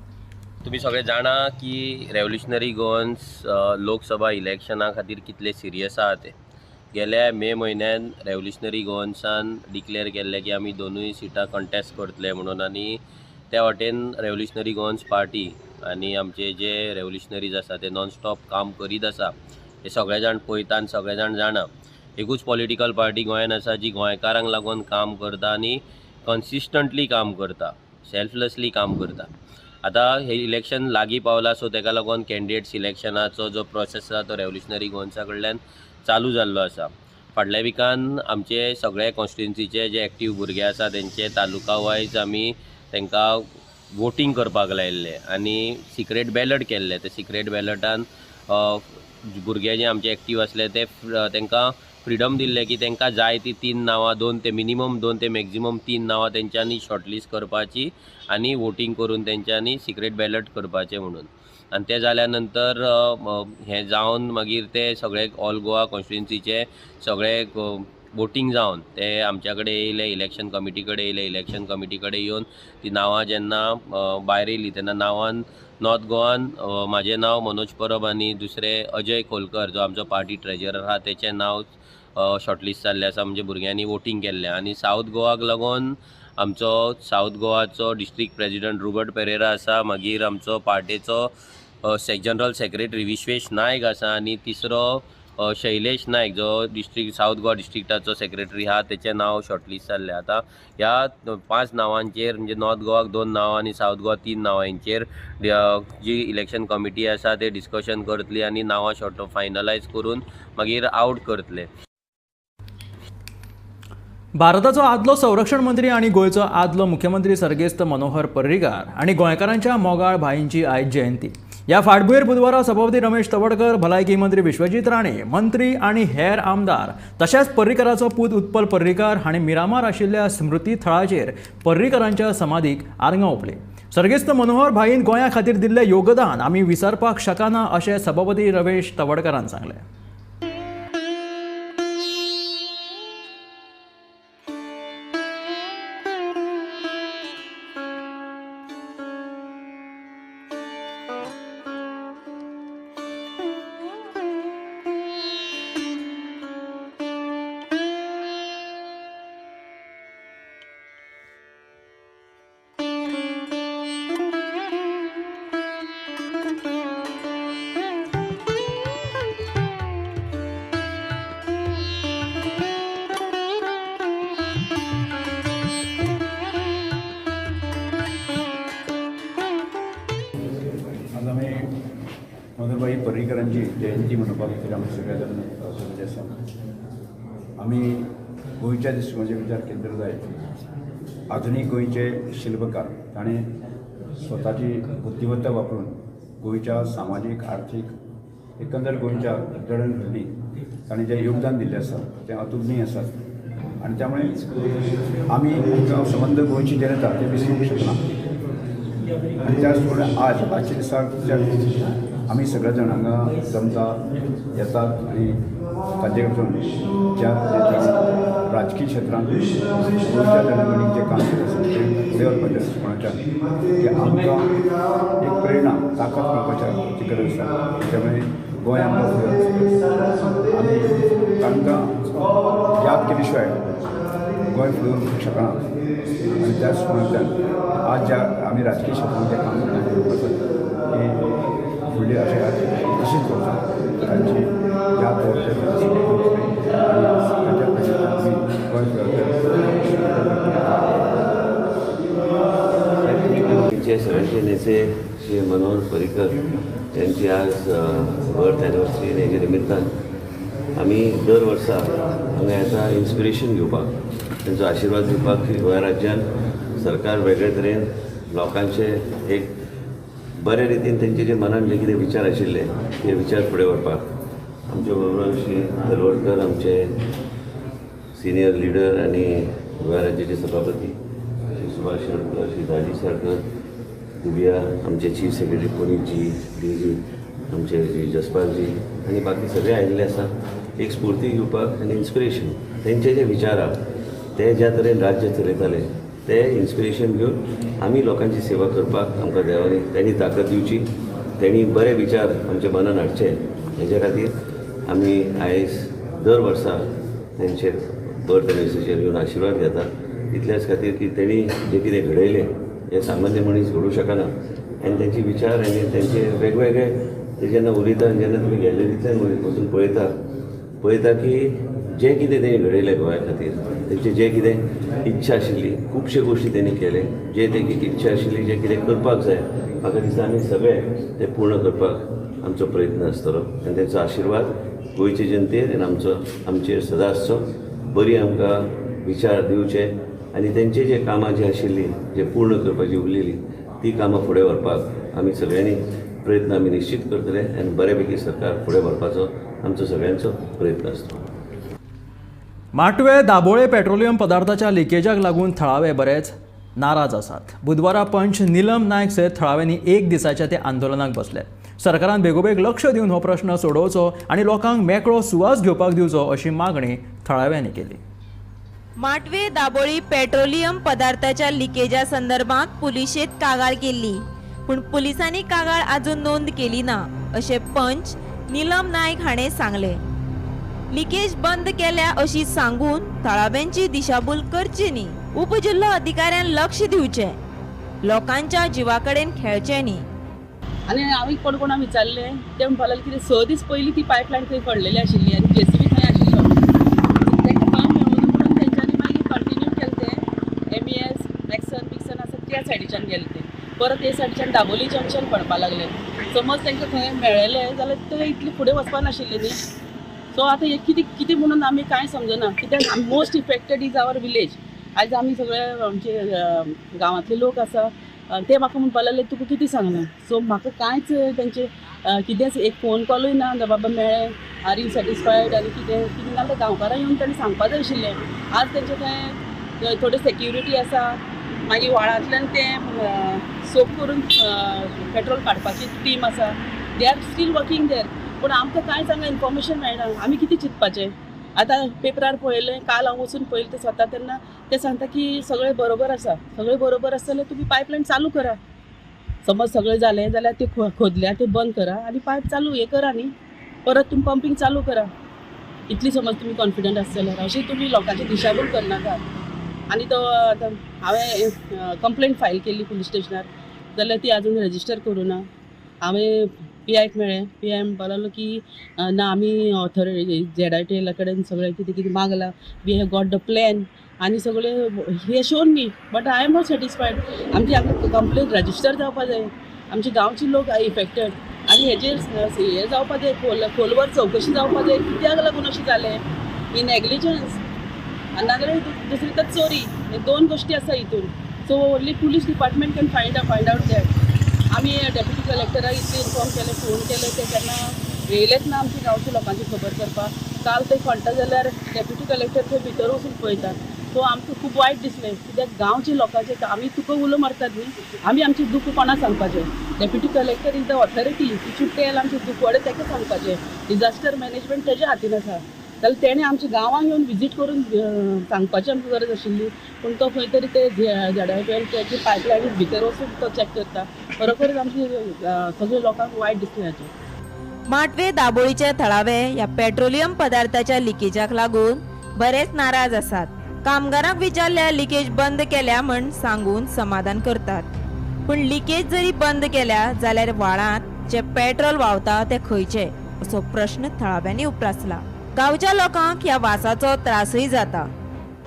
तुमी सगळे जाणा की रेव्होल्युशनरी गोवन्स लोकसभा इलेक्शना खातीर कितले सिरियस आहा ते. गेल्या मे म्हयन्यान रेव्होल्युशनरी गोवन्सान डिक्लेअर केल्लें की आमी दोनूय सिटां कंटेस्ट करतले म्हणून, आनी त्या वाटेन रेव्होल्युशनरी गोवन्स पार्टी आनी आमचे जे रेव्होल्युशनरीज आसा ते नॉनस्टॉप काम करीत आसा. हे सगळे जाण पळयता आनी सगळे जाण जाणा एकूच पॉलिटिकल पार्टी गोंयान आसा जी गोंयकारांक लागून काम करता आनी कन्सिस्टंटली काम करता, सेल्फलेसली काम करता. आतां हे इलेक्शन लागीं पावलां, सो तेका लागून कॅन्डिडेट सिलेक्शनाचो जो प्रोसेस आसा तो रेव्होल्युशनरी गोवन्सा कडल्यान चालू जाल्लो आसा. फाटल्या विकान आमचे सगळे कॉन्स्टिट्युन्सीचे जे एक्टीव भुरगे आसा तेंचे तालुका वायज आमी तांकां वोटींग करपाक लायिल्लें आनी सिक्रेट बॅलट केल्लें. ते सिक्रेट बॅलटान भुरगे जे आमचे एक्टीव आसले ते तांकां फ्रिडम दिल्लें की तांकां जाय ती 3 नांवां, 2 ते मिनिमम 2 ते मॅक्झिमम 3 नांवां तेंच्यांनी शॉर्टलिस्ट करपाची आनी वोटींग करून तेंच्यांनी सिक्रेट बॅलट करपाचें म्हणून. आनी तें जाल्या नंतर हें जावन मागीर ते सगळे ऑल गोवा कॉन्स्टिट्युन्सीचे सगळे वोटींग जावन ते आमच्या कडेन येयले, इलेक्शन कमिटी कडेन येयले. इलेक्शन कमिटी कडेन येवन ती नांवां जेन्ना भायर येयली तेन्ना नांवान नॉर्थ गोवान म्हाजें नांव मनोज परब आनी दुसरे अजय खोलकर जो आमचो पार्टी ट्रेजरर आहा तेचें नांव शॉर्टलिस्ट जाल्लें आसा, म्हणजे भुरग्यांनी वोटींग केल्लें. आनी सावथ गोवाक लागून आमचो सावथ गोवाचो डिस्ट्रिक्ट प्रेजिडंट रुबर्ट पेरेरा आसा, मागीर आमचो पार्टेचो जनरल सेक्रेटरी विश्वेश नायक आसा आनी तिसरो शैलेश नायक जो डिस्ट्रिक्ट सावथ गोवा डिस्ट्रिक्टाचो सेक्रेटरी आहा तेचें नांव शॉर्टलिस्ट जाल्लें. आतां ह्या 5 नांवांचेर म्हणजे नॉर्थ गोवाक 2 नांवां आनी सावथ गोवा 3 नांवांचेर जी इलेक्शन कमिटी आसा ते डिस्कशन करतली आनी नांवां शॉर्ट फायनलायज करून मागीर आवट करतले. भारताचो आदलो संरक्षण मंत्री आनी गोंयचो आदलो मुख्यमंत्री सर्गेस्त मनोहर पर्रीकार आनी गोंयकारांच्या मोगाळ भाईंची आयज जयंती. ह्या फाटभुंयेर बुधवारा सभापती रमेश तवडकर, भलायकी मंत्री विश्वजीत राणे, मंत्री आनी हेर आमदार तशेंच पर्रीकाराचो पूत उत्पल पर्रीकार हांणी मिरामार आशिल्ल्या स्मृती थळाचेर पर्रीकारांच्या समाधीक आर्गां ओंपली. सर्गेस्त मनोहर भाईन गोंया खातीर दिल्लें योगदान आमी विसरपाक शकना अशें सभापती रमेश तवडकरान सांगलें. मनोहरभाई पर्रीकरांची जयंती मनोवपा खातीर आमी सगळे जाण जमले आसा. आमी गोंयच्या दृश्टीकोनाचेर विचार केलो जायत आधुनीक गोंयचे शिल्पकार ताणें स्वताची बुद्धिमत्ता वापरून गोंयच्या सामाजीक आर्थीक एकंदर गोंयच्या जडणघडणीक ताणें जें योगदान दिल्लें आसा तें अतुलनीय आसा आनी त्यामुळे आमी संबंद गोंयची जनता ते विसरूंक शकना. आनी त्याच प्रमाणे आज आजच्या दिसाक आमी सगळे जाण हांगा जमता येतात आनी ताजे कडसून ज्या राजकीय क्षेत्रांत गोंयच्या जडणघडणीक जें काम केलें आसा तें फुडें व्हरपाच्या दृश्टिकोणाच्यान की आमकां एक प्रेरणा ताकद मेळपाच्या गरज आसा. त्यामुळे गोंय आमकां फुडें व्हरपाक आमी तांकां याद केली शिवाय गोंय फुडें व्हरूंक शकना. आनी त्याच दृश्टिकोणांतल्यान आज ज्या आमी राजकीय क्षेत्रांत जें काम करता की फुडली अशें तशीच करता तांची याद दवरचे आनी तांच्या आमी गोंय फुडें. सगळ्यांचे नेते श्री मनोहर पर्रीकर यांची आज बर्थ एनिवर्सरी हेच्या निमित्तान आमी दर वर्सा हांगा येता इन्स्पिरेशन घेवपाक, तेंचो आशिर्वाद घेवपाक की गोंय राज्यान सरकार वेगळे तरेन लोकांचे एक बरे रितीन तेंचे जे मनान जे कितें विचार आशिल्ले ते विचार फुडें व्हरपाक आमचे बरोबर श्री तलवडकर आमचे सिनियर लिडर आनी गोंय राज्याचे सभापती श्री सुभाष शेणकर, श्री दाजी सरकर दुबिया, आमचे चीफ सेक्रेटरी पुनीतजी, डी जी, आमचे श्री जसपालजी आनी बाकी सगळे आयिल्ले आसा एक स्फूर्ती घेवपाक आनी इन्स्पिरेशन तेंचे जे विचार आहा ते ज्या तरेन राज्य चलयताले ते इन्स्पिरेशन घेवन आमी लोकांची सेवा करपाक आमकां देवांनी तेणी ताकद दिवची, तेणी बरे विचार आमच्या मनान हाडचे, हेच्या खातीर आमी आयज दर वर्सा तेंचेर बर्थ एनिवर्सरीचेर येवन आशिर्वाद घेता. इतल्याच खातीर की तेणी जें कितें घडयलें हें सामान्य मनीस घडूंक शकना आनी तेंचे विचार आनी तेंचे वेगवेगळे ते जेन्ना उलयता आनी जेन्ना तुमी गॅलरींतल्यान वचून पळयता पळयता की जें कितें तेणी घडयलें गोंया खातीर, तेंचे जें कितें इच्छा आशिल्ली खुबशे गोश्टी तेणी केले, जे तेंची इच्छा आशिल्ली जें कितें करपाक जाय म्हाका दिसता आमी सगळे ते पूर्ण करपाक आमचो प्रयत्न आसतलो आनी तेंचो आशिर्वाद गोंयचे जनतेर आनी आमचो आमचेर सदां आसचो. बरी आमकां विचार दिवचे आनी तेंचे जे कामां जी आशिल्ली जे पूर्ण करपाची उरलेली ती कामां फुडें व्हरपाक आमी सगळ्यांनी प्रयत्न आमी निश्चित करतले आनी बऱ्यापैकी सरकार फुडें व्हरपाचो आमचो सगळ्यांचो प्रयत्न आसतलो. माटवे दाबोळे पेट्रोलियम पदार्थाच्या लिकेजाक लागून थळावे बरेच नाराज आसात. बुधवारा पंच नीलम नायक सयत थळाव्यांनी एक दिसाच्या ते आंदोलनाक बसले. सरकारान बेगोबेग लक्ष दिवन हो प्रश्न सोडोवचो आनी लोकांक मेकळो सुवास घेवपाक दिवचो अशी मागणी थळाव्यांनी केली. माटवे दाबोळी पेट्रोलियम पदार्थाच्या लिकेजा संदर्भात पुलिशेत कागाळ केल्ली, पूण पुलिसांनी कागाळ अजून नोंद केली ना अशें पंच नीलम नायक हाणें सांगलें. लिकेज बंद केल्या अशी सांगून थळाव्यांची दिशाभूल करची न्ही. उपजिल्हो अधिकाऱ्यान लक्ष दिवचें, लोकांच्या जिवा कडेन खेळचें न्ही. आनी हांवें कोण कोणाक विचारलें ते म्हणपाक लागले कितें 6 दीस पयलीं ती पायपलायन थंय पडलेली आशिल्ली आनी जेसीबी थंय आशिल्लो, तांकां काम मेळून म्हणून तेंच्यांनी मागीर कंटिन्यू केलें तें. एमईएस मॅक्सन बिक्सन आसा त्या सायडीच्यान गेलें तें, परत ते सायडीच्यान दाबोली जंक्शन पडपाक लागलें. समज तांकां थंय मेळ्ळेलें जाल्यार ते इतलें फुडें वचपा नाशिल्लें न्ही. सो आतां हें कितें कितें म्हणून आमी कांय समजना, कित्याक most affected is our village. आयज आमी सगळे आमचे गांवांतले लोक आसा ते म्हाका म्हणपाक लागले तुका कितें सांगलां. सो म्हाका कांयच तेंचे कितेंच एक फोन कॉलूय ना बाबा मेळ्ळें are you satisfied आनी कितें कितें ना जाल्यार गांवकारां येवन ताणें सांगपा जाय आशिल्लें. आज तेंचे थंय थोडी सेक्युरिटी आसा, मागीर व्हाळांतल्यान तें सोप करून पेट्रोल काडपाची टीम आसा, they are still working there. पूण आमकां कांयच हांगा इन्फॉर्मेशन मेळना, आमी कितें चिंतपाचें. आतां पेपरार पळयलें, काल हांव वचून पळयलें तें स्वता, तेन्ना ते सांगता की सगळें बरोबर आसा, सगळें बरोबर आसा जाल्यार तुमी पायपलायन चालू करा. समज सगळें जालें जाल्यार ते खोदल्या ते बंद करा आनी पायप चालू हें करा न्ही, परत तुमी पंपींग चालू करा. इतली समज तुमी कॉन्फिडंट आसा जाल्यार अशें तुमी लोकांची दिशाभूल करनाका. आनी तो आतां हांवें कंप्लेंट फायल केल्ली पुलीस स्टेशनार, जाल्यार ती आजून रजिस्टर करूं ना. हांवें पी आयक मेळ्ळें, पी I म्हणपाक लागलो की ना आमी ऑथॉरिटी ZITL कडेन सगळें कितें कितें मागलां, we have got the plan आनी सगळें हे shown me, but I am not satisfied. आमची आमकां कंप्लेन रजिस्टर जावपा जाय, आमचे गांवचे लोक इफेक्टेड आनी हेजेर हें जावपा जाय, खोलवर चवकशी जावपा जाय कित्याक लागून अशें जालें. ही नेग्लिजन्स आनी नाजाल्यार दुसरी तर चोरी, हे दोन गोश्टी आसा हितून. So only police department can find out that. आमी डेप्युटी कलेक्टराक इतलें इन्फॉर्म केलें, फोन केलें, ते केन्ना येयलेच ना आमच्या गांवच्या लोकांची खबर करपाक. काल थंय खणटा जाल्यार डेप्युटी कलेक्टर थंय भितर वचून पळयतात. सो आमकां खूब वायट दिसलें कित्याक गांवच्या लोकांचे आमी तुका उलो मारतात न्ही, आमी आमचें दुख्ख कोणाक सांगपाचें. Deputy collector is the authority, he should tell आमचें दुखवडे ताका सांगपाचें. डिजास्टर मॅनेजमेंट तेज्या हातीन आसा, जाल्यार तेणें आमच्या गांवांक येवन विजीट करून सांगपाची आमकां गरज आशिल्ली. पूण तो खंय तरी ते ZITL त्याची पायपलायनी भितर वचून तो चॅक करता. खरोखरच आमचे सगळे लोकांक वायट दिसलें हाचें. माटवे दाबोळीचे थळावे ह्या पेट्रोलियम पदार्थाच्या लिकेजाक लागून बरेच नाराज आसात. कामगारांक विचारल्यार लिकेज बंद केल्या म्हण सांगून समाधान करतात, पूण लिकेज जरी बंद केल्या जाल्यार व्हाळांत जे पेट्रोल व्हांवता ते खंयचे असो प्रश्न थळाव्यांनी उप्रासला. गांवच्या लोकांक ह्या वासाचो त्रासय जाता.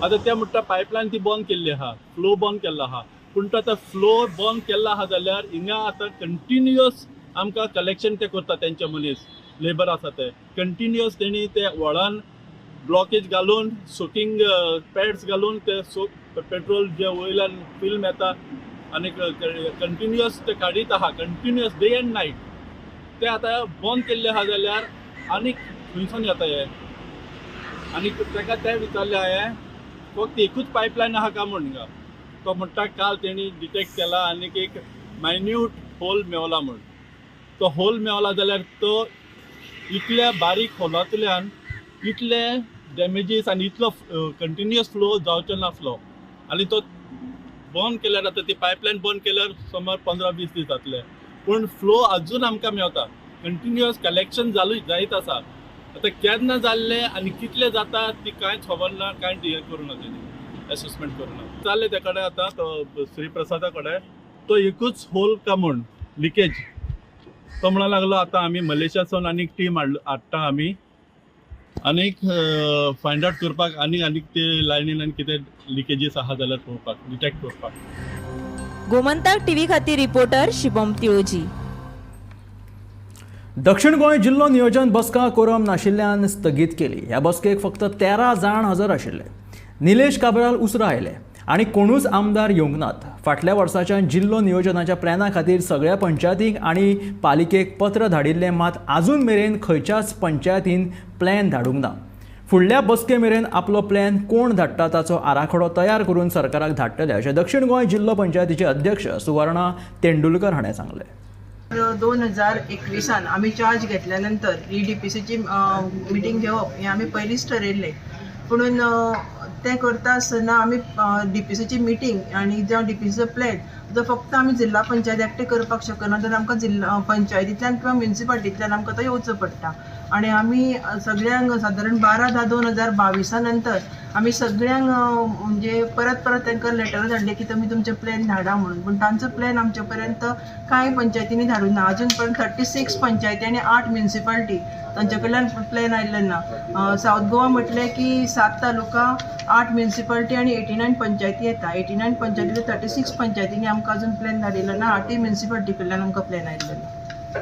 आतां ते म्हणटा पायपलायन ती बंद केल्ली आहा, फ्लो बंद केल्लो आहा, पूण तो आतां फ्लो बंद केल्लो आहा जाल्यार हिंगा आतां कंटिन्युअस आमकां कलेक्शन ते करता तेंचे मनीस लेबर आसा ते कंटिन्युअस तेणी ते व्हळान ब्लॉकेज घालून सोकिंग पॅड्स घालून ते पेट्रोल जे वयल्यान फिल्म येता आनी कंटिन्युअस ते काडीत आहा, कंटिन्युअस डे एंड नायट. ते आतां बंद केल्ले आहा जाल्यार आनी खंयसून येता हे. आनी ताका ते विचारले हांवें फक्त एकूच पायपलायन आहा काय म्हूण, तो म्हणटा काल तेणी डिटेक्ट केला आनी एक मायन्यूट होल मेवला म्हूण. तो होल मेवला जाल्यार तो इतल्या बारीक होलांतल्यान इतले डॅमेजीस आनी इतलो कंटिन्युअस फ्लो जावचो नासलो आनी तो बंद केल्यार आतां ती पायपलायन बंद केल्यार सुमार 15-20 दीस जातले, पूण फ्लो अजून आमकां मेवता. कंटिन्युअस कलेक्शन जायत आसा. आतां केन्ना जाल्लें आनी कितले जाता ती कांयच खबर ना, कांय हें करूं ना, तेणी एसेसमेंट करूं ना. जालें त्या कडेन आतां तो श्रीप्रसादा कडेन तो एकूच होल का म्हूण लिकेज तो म्हणूंक लागलो आतां आमी मलेशियासून आनीक टीम हाडटा आमी आनीक फायंड आवट करपाक आनी आनीक ते लायनीन आनी कितें लिकेजीस आहा जाल्यार पळोवपाक, डिटेक्ट करपाक. गोमंतक टीव्ही खातीर रिपोर्टर शिवम तिळोजी. दक्षिण गोंय जिल्लो नियोजन बसका कोरम नाशिल्ल्यान स्थगीत केली. ह्या बसकेक फक्त 13 जाण हजर आशिल्ले. निलेश काब्राल उसरा आयले आनी कोणूच आमदार येवंक नात. फाटल्या वर्साच्या जिल्लो नियोजनाच्या प्लॅना खातीर सगळ्या पंचायतींक आनी पालिकेक पत्र धाडिल्लें, मात आजून मेरेन खंयच्याच पंचायतीन प्लॅन धाडूंक ना. फुडल्या बसके मेरेन आपलो प्लॅन कोण धाडटा ताचो आराखडो तयार करून सरकाराक धाडटले अशें दक्षिण गोंय जिल्लो पंचायतीचे अध्यक्ष सुवर्णा तेंडुलकर हाणें सांगलें. 2021 आमी चार्ज घेतल्या नंतर ही डीपीसीची मिटींग घेवप हें आमी पयलींच ठरयल्लें, पुणून तें करता आसतना आमी डीपीसीची मिटींग आनी जावं डीपीसीचो प्लॅन जो फक्त आमी जिल्हा पंचायत एकटें करपाक शकना, तर आमकां जिल्हा पंचायतींतल्यान किंवा म्युनिसिपालिटींतल्यान आमकां तो येवचो पडटा. आनी आमी सगळ्यांक सादारण 12/10/2022 नंतर आमी सगळ्यांक म्हणजे परत परत तांकां लेटर धाडले की तुमी तुमचे प्लॅन धाडा म्हणून, पूण तांचो प्लॅन आमचे पर्यंत कांय पंचायतींनी धाडूंक ना. अजून पर्यंत 36 पंचायती आनी 8 म्युनिसिपालिटी तांचे कडल्यान प्लॅन आयिल्ले ना. सावथ गोवा म्हटलें की 7 तालुका, 8 म्युनिसिपालिटी आनी 89 पंचायती येता. 89 पंचायती 36 पंचायतींनी आमकां अजून प्लॅन धाडिल्लो ना, 8 म्युनिसिपालिटी कडल्यान आमकां प्लॅन आयिल्लो ना.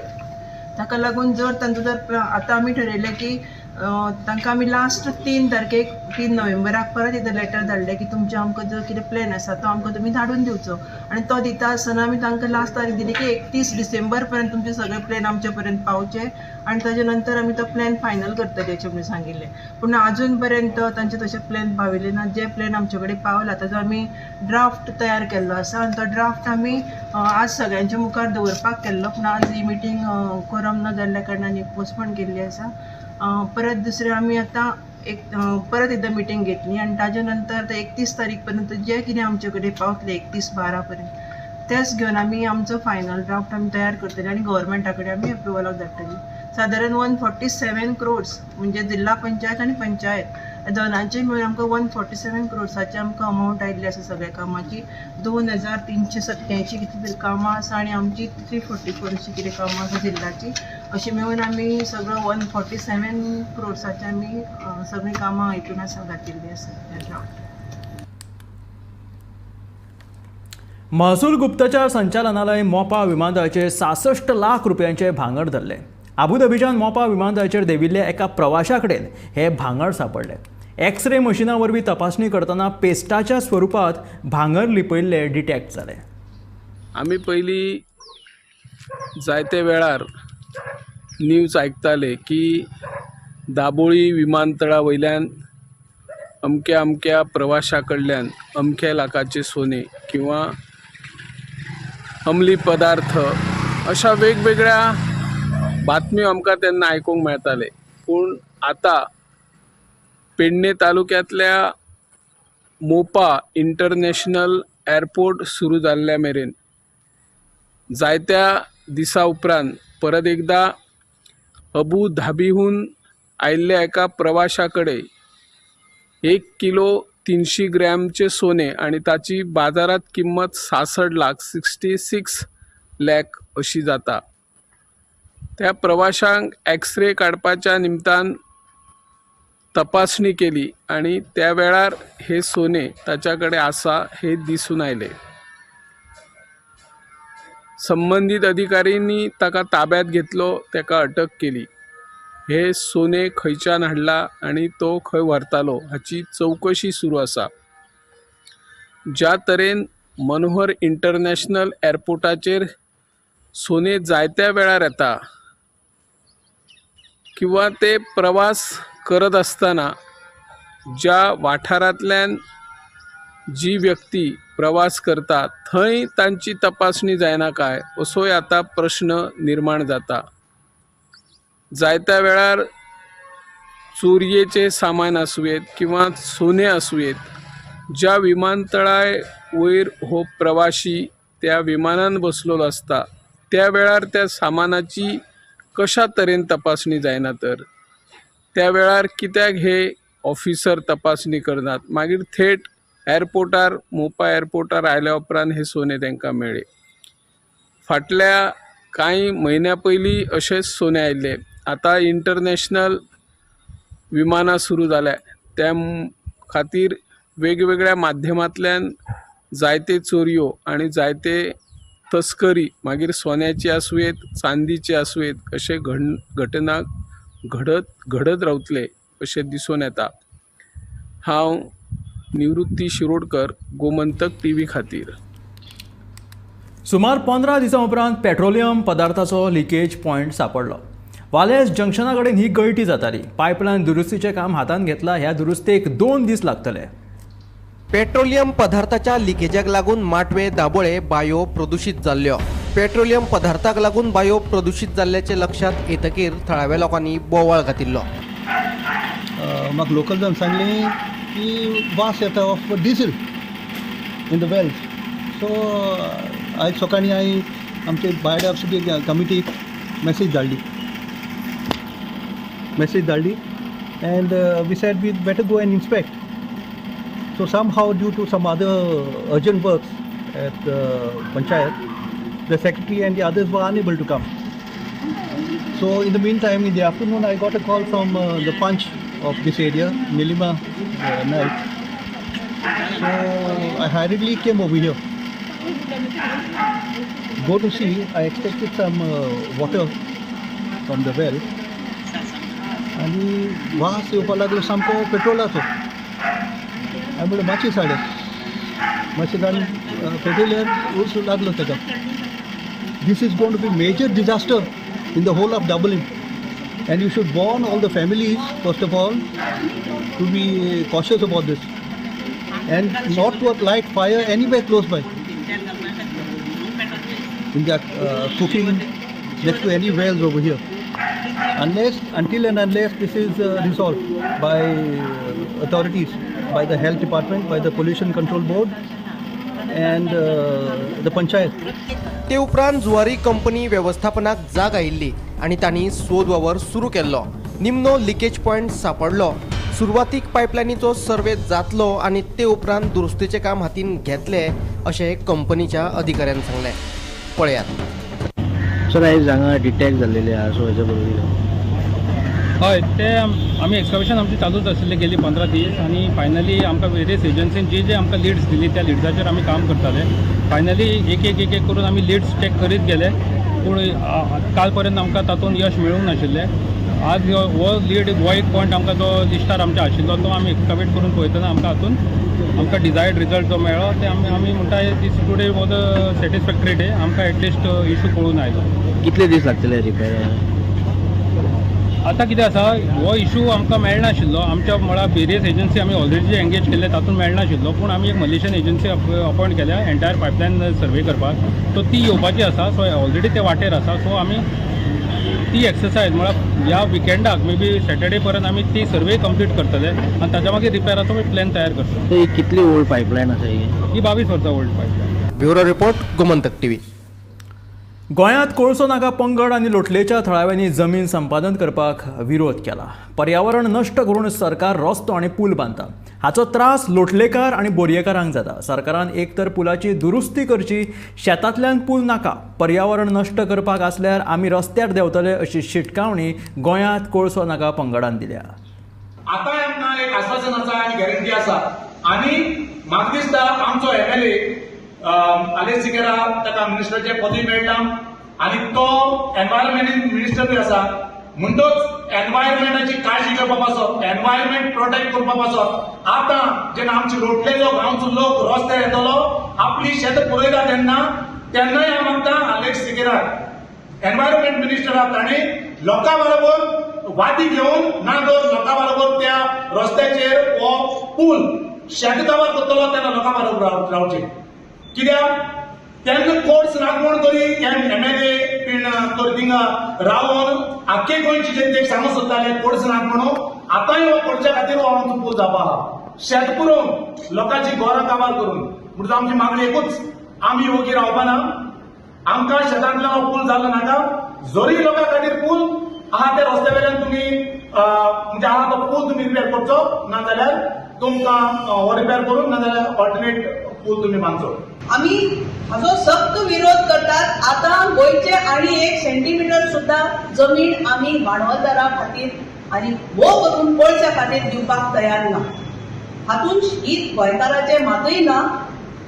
ताका लागून जर तांचो जर आतां आमी ठरयलें की तांकां आमी लास्ट 3 तारखेक 3 नोव्हेंबराक परत एकदां लेटर धाडलें की तुमचें आमकां जो कितें प्लॅन आसा तो आमकां तुमी धाडून दिवचो, आनी तो दिता आसतना आमी तांकां लास्ट तारीख दिली की 31 डिसेंबर पर्यंत तुमचे सगळे प्लॅन आमचे पर्यंत पावचे आनी ताजे नंतर आमी तो प्लॅन फायनल करतले अशें म्हणून सांगिल्लें. पूण आजून पर्यंत तांचे तशे प्लॅन पाविल्ले ना. जे प्लॅन आमचे कडेन पावला ताजो आमी ड्राफ्ट तयार केल्लो आसा आनी तो ड्राफ्ट आमी आज सगळ्यांच्या मुखार दवरपाक केल्लो, पूण आज ही मिटींग कोरम न जाल्ल्या कारणान पोस्टपोन केल्ली आसा. परत दुसरें आमी आतां एक परत एकदां मिटींग घेतली आनी ताजे नंतर ते 31 तारीख पर्यंत जे कितें आमचे कडेन पावतले 31/12 पर्यंत तेच घेवन आमी आमचो फायनल ड्राफ्ट आमी तयार करतले आनी गव्हर्मेंटा कडेन आमी एप्रुवलाक धाडटली. सादारण 147 क्रोर्स म्हणजे जिल्हा पंचायत आनी पंचायत दोनांचे मेळून आमकां 147 क्रोर्साचे आमकां अमावंट आयिल्ली आसा सगळ्या कामाची. 2387 कितें तरी कामां आसा आनी आमची 344 अशी कितें कामां आसा जिल्ल्याची, अशें मेळून आमी सगळो 147 क्रोर्साचे आमी सगळीं कामां हितून आसा घातिल्लीं आसा. महसूल गुप्तचर संचालनालय मोपा विमानतळाचेर 66 लाख रुपयांचे भांगर धरले. आबुधाबीच्यान मोपा विमानतळाचेर देंविल्ल्या एका प्रवाशा कडेन हे भांगर सांपडले. एक्सरे मशिना वरवीं तपासणी करतना पेस्टाच्या स्वरुपात भांगर लिपयिल्ले डिटेक्ट जाले. आमी पयलीं जायते वेळार न्यूज आयकताले की दाबोळी विमानतळा वयल्यान अमक्या अमक्या प्रवाशा कडल्यान अमक्या लाखाचे सोने किंवा अंमली पदार्थ अशा वेगवेगळ्या बातम्यो आमकां तेन्ना आयकूंक मेळटाले. पूण आतां पेडणे तालुक्यांतल्या मोपा इंटरनॅशनल एअरपोर्ट सुरू जाल्ल्या मेरेन जायत्या दिसा उपरांत परत एकदां अबू धाबीहून आयिल्ल्या एका प्रवाशा कडेन 1 किलो 300 ग्रॅमचे सोने आनी ताची बाजारांत किंमत 66 लाख 66 लॅक अशी जाता. त्या प्रवाशांक एक्सरे काडपाच्या निमतान तपासणी केली आनी त्या वेळार हे सोने ताच्या कडेन आसा हे दिसून आयले. संबंदीत अधिकाऱ्यांनी ताका ताब्यात घेतलो, ताका अटक केली. हे सोने खंयच्यान हाडला आनी तो खंय व्हरतालो हाची चवकशी सुरू आसा. ज्या तरेन मनोहर इंटरनॅशनल एअरपोर्टाचेर सोने जायत्या वेळार येता किंवा ते प्रवास करत आसतना ज्या वाठारांतल्यान जी व्यक्ती प्रवास करता थंय तांची तपासणी जायना काय असोय आतां प्रश्न निर्माण जाता. जायत्या वेळार चोरयेचें सामान आसूं येत किंवा सोने आसूं येत, ज्या विमानतळा वयर हो प्रवाशी त्या विमानान बसलेलो आसता त्या वेळार त्या सामानाची कशा तरेन तपासणी जायना तर त्या वेळार कित्याक हे ऑफिसर तपासणी करनात. मागीर थेट एअरपोर्टार मोपा एअरपोर्टार आयल्या उपरांत हे सोने तांकां मेळ्ळे. फाटल्या कांय म्हयन्या पयलीं अशेंच सोने आयिल्ले. आतां इंटरनॅशनल विमानां सुरू जाल्या त्या खातीर वेगवेगळ्या माध्यमांतल्यान जायते चोरयो आनी जायते तस्करी मागीर सोन्याची आसूं येत चांदीची आसूं येत अशे घटना घडत रावतले अशें दिसून येता. हांव निवृत्ती शिरोडकर, गोमंतक टीव्ही खातीर. सुमार 15 दिसां उपरांत पेट्रोलियम पदार्थाचो लिकेज पॉयंट सापडलो. वालेस जंक्शना कडेन ही गळटी जाताली. पायपलायन दुरुस्तीचें काम हातांत घेतला. ह्या दुरुस्तेक 2 दीस लागतले. पेट्रोलियम पदार्थाच्या लिकेजाक लागून माटवे दाबोळे बायो प्रदूषित जाल्ल्यो. पेट्रोलियम पदार्थाक लागून बायो प्रदूषित जाल्ल्याचें लक्षात येतकीर थळाव्या लोकांनी बोवाळ घातिल्लो. म्हाका लोकल सांगलें की वास येता of diesel in the wells. So आयज सकाळीं हांवें आमचे बायोडायवर्सिटी कमिटीक मॅसेज धाडली and we said we better go and inspect. So somehow due to some other urgent works at the panchayat, the secretary and the others were unable to come. So in the meantime, in the afternoon, I got a call from the panch of this area, Nilima Naik. So I hurriedly came over here. Go to see, I expected some water from the well. आनी वास येवपाक लागलो सामको पेट्रोलाचो. हांवें म्हणलें माचीस हाड, मातशें जाण पेट्रोलियम उस लागलो ताका. This is going to be major disaster in the whole of Dabolim and you should warn all the families first of all to be cautious about this and not to light fire anywhere close by in their cooking next to any wells over here, unless until and unless this is resolved by authorities, by the health department, by the pollution control board and the panchayat. ते उपरांत Zuari company व्यवस्थापनाक जाग आयिल्ली आनी तांणी सोद वावर सुरू केल्लो. निमणो लिकेज पॉयंट सापडलो. सुरवातीक पायपलायनीचो सर्वे जातलो आनी ते उपरांत दुरुस्तीचें काम हातीन घेतले अशें कंपनीच्या अधिकाऱ्यान सांगलें. पळयात. सर, आयज हांगा डिटेक्ट जाल्लेले आसा, सो हेच्या बरोबर हय, ते आमी एक्सकवेशन आमचें चालूच आशिल्लें गेली 15 दीस आनी फायनली आमकां वेरियस एजन्सीन जी जी आमकां लिड्स दिली त्या लिड्साचेर आमी काम करताले. फायनली एक एक एक एक करून आमी लिड्स चॅक करीत गेले, पूण काल पर्यंत आमकां तातूंत यश मेळूंक नाशिल्लें. आज हो लीड हो एक पॉयंट आमकां जो लिस्टार आमच्या आशिल्लो तो आमी एक्सकवेट करून पळयतना आमकां हातूंत आमकां डिजायर्ड रिजल्ट जो मेळ्ळो ते आमी म्हणटा this today was a satisfactory day. आमकां एटलिस्ट इशू कळून आयलो. कितले दीस लागतले रिपेर? आतां कितें आसा, हो इशू आमकां मेळनाशिल्लो. आमच्या म्हळ्यार वेरियस एजन्सी आमी ऑलरेडी जे एंगेज केल्ले तातूंत मेळनाशिल्लो, पूण आमी एक मलेशियन एजन्सी अपॉयंट केल्या एंटायर पायपलायन सर्वे करपाक. सो ती येवपाची आसा. सो ऑलरेडी ते वाटेर आसा. सो आमी ती एक्सरसायज म्हळ्यार ह्या विकेंडाक मे बी सॅटर्डे पर्यंत आमी ती सर्वे कंप्लीट करतले आनी ताच्या मागीर रिपेराचो प्लॅन तयार करतले. कितली ओल्ड पायपलायन आसा ही? ही 22 वर्सां old pipeline. Bureau report, Gomantak TV. गोंयांत कोळसो नाका पंगड आनी लोटलेच्या थळाव्यांनी जमीन संपादन करपाक विरोध केला. पर्यावरण नश्ट करून सरकार रस्तो आनी पूल बांदता. हाचो त्रास लोटलेकार आनी बोरयेकारांक जाता. सरकारान एक तर पुलाची दुरुस्ती करची, शेतांतल्यान पूल नाका. पर्यावरण नश्ट करपाक आसल्यार आमी रस्त्यार देंवतले अशी शिटकावणी गोंयांत कोळसो नाका पंगडान दिल्या. आतां आमकां एक आश्वासन आसा आनी गॅरंटी आसा आनी म्हाका दिसता आमचो एमएलए आलेक्स सिकेरा ताका मिनिस्टराचें पदूय मेळटा आनी तो एनवायरमेंट मिनिस्टरूय आसा, म्हणटोच एनवायरमेंटाची काळजी घेवपा पासत, एनवायरमेंट प्रोटेक्ट करपा पासत आतां जेन्ना आमचे लोटलेचो गांवचो लोक रस्त्यार येतलो आपली शेत पुरयता तेन्ना तेन्नाय हांव मागता आलेक्स सिकेराक एनवायरमेंट मिनिस्टराक ताणें लोकां बरोबर वादी घेवन ना तर लोकां बरोबर त्या रस्त्याचेर हो पूल शेत काबार करतलो तेन्ना लोकां बरोबर रावचें. कित्याक तेन्ना कोर्स राखवण तरी एमएलए बीन तर थिंगा रावन आख्खे गोंयची जनतेक सांगूंक सोदताले कोर्स नाक म्हणून. आतांय हो कोर्सा खातीर हो आमचो पूल जावपा आहा. शेत पुरोवन लोकांची घरां काबार करून. म्हणून आमची मागणी एकूच, आमी वोगी रावपाना. आमकां शेतांतल्यान हो पूल जालो नाका. जरी लोकां खातीर पूल आहा ते रस्त्या वयल्यान तुमी म्हणजे आहा तो पूल तुमी रिपेर करचो, नाजाल्यार तुमकां हो रिपेर करून नाजाल्यार ऑल्टरनेट पूल तुमी बांदचो. आमी हाजो सक्त विरोध करतात. आतां गोंयचे आनी 1 सेंटीमिटर सुद्दां जमीन आमी भांडवलदारा खातीर आनी हो करून पळच्या खातीर दिवपाक तयार ना. हातूंत हीत गोंयकाराचें मातूय ना.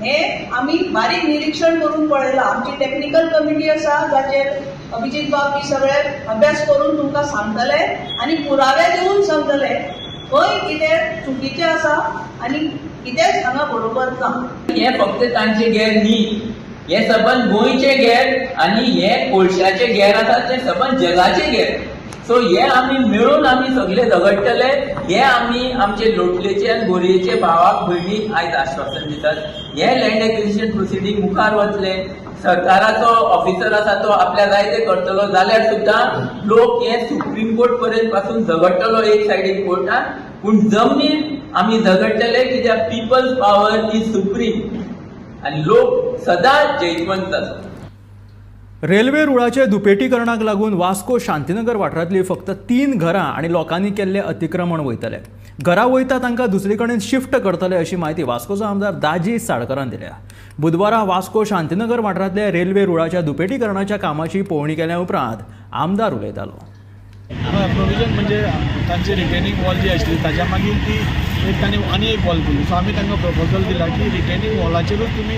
हें आमी बारीक निरिक्षण करून पळयलां. आमची टॅक्निकल कमिटी आसा जाचेर अभिजीत बाब बी सगळे अभ्यास करून तुमकां सांगतले आनी पुरावे दिवन सांगतले खंय कितें चुकीचें आसा आनी कितेंच हांगा बरोबर ना. हें फक्त तांचें घेर न्ही, हें सबंद गोंयचें घेर आनी हें कोळशाचें घेर आसा तें सबंद जगाचें घेर. सो हे आमी मेळून आमी सगळे झगडटले. हे आमी आमचे लोटलेचे आनी बोरयेचे भावाक भयणीक आयज आश्वासन दितात. हे लँड एक्विजिशन प्रोसिडींग मुखार वतले. सरकाराचो ऑफिसर आसा तो आपल्या जाय ते करतलो जाल्यार सुद्दां लोक हे सुप्रीम कोर्ट पर्यंत पासून झगडटलो एक सायडीन कोर्टान, पूण जमनीर आमी झगडटले कित्याक पिपल्स पावर is supreme आनी लोक सदांच जैतवंत आसता. रेल्वे रुळाचे दुपेटीकरणाक लागून वास्को शांतीनगर वाठारांतली फक्त 3 घरां आनी लोकांनी केल्लें अतिक्रमण वयतले. घरां वयता तांकां दुसरे कडेन शिफ्ट करतले अशी म्हायती वास्कोचो आमदार दाजी साळकरान दिल्या. बुधवारा वास्को शांतीनगर वाठारांतल्या रेल्वे रुळाच्या दुपेटीकरणाच्या कामाची पळोवणी केल्या उपरांत आमदार उलयतालो. प्रोविजन म्हणजे तांची रिटेनिंग वॉल जी आसली ताच्या मागीर ती एक तांणी आनी एक वॉल केली. सो आमी तांकां प्रपोजल दिला की रिटेनिंग वॉलाचेरूच तुमी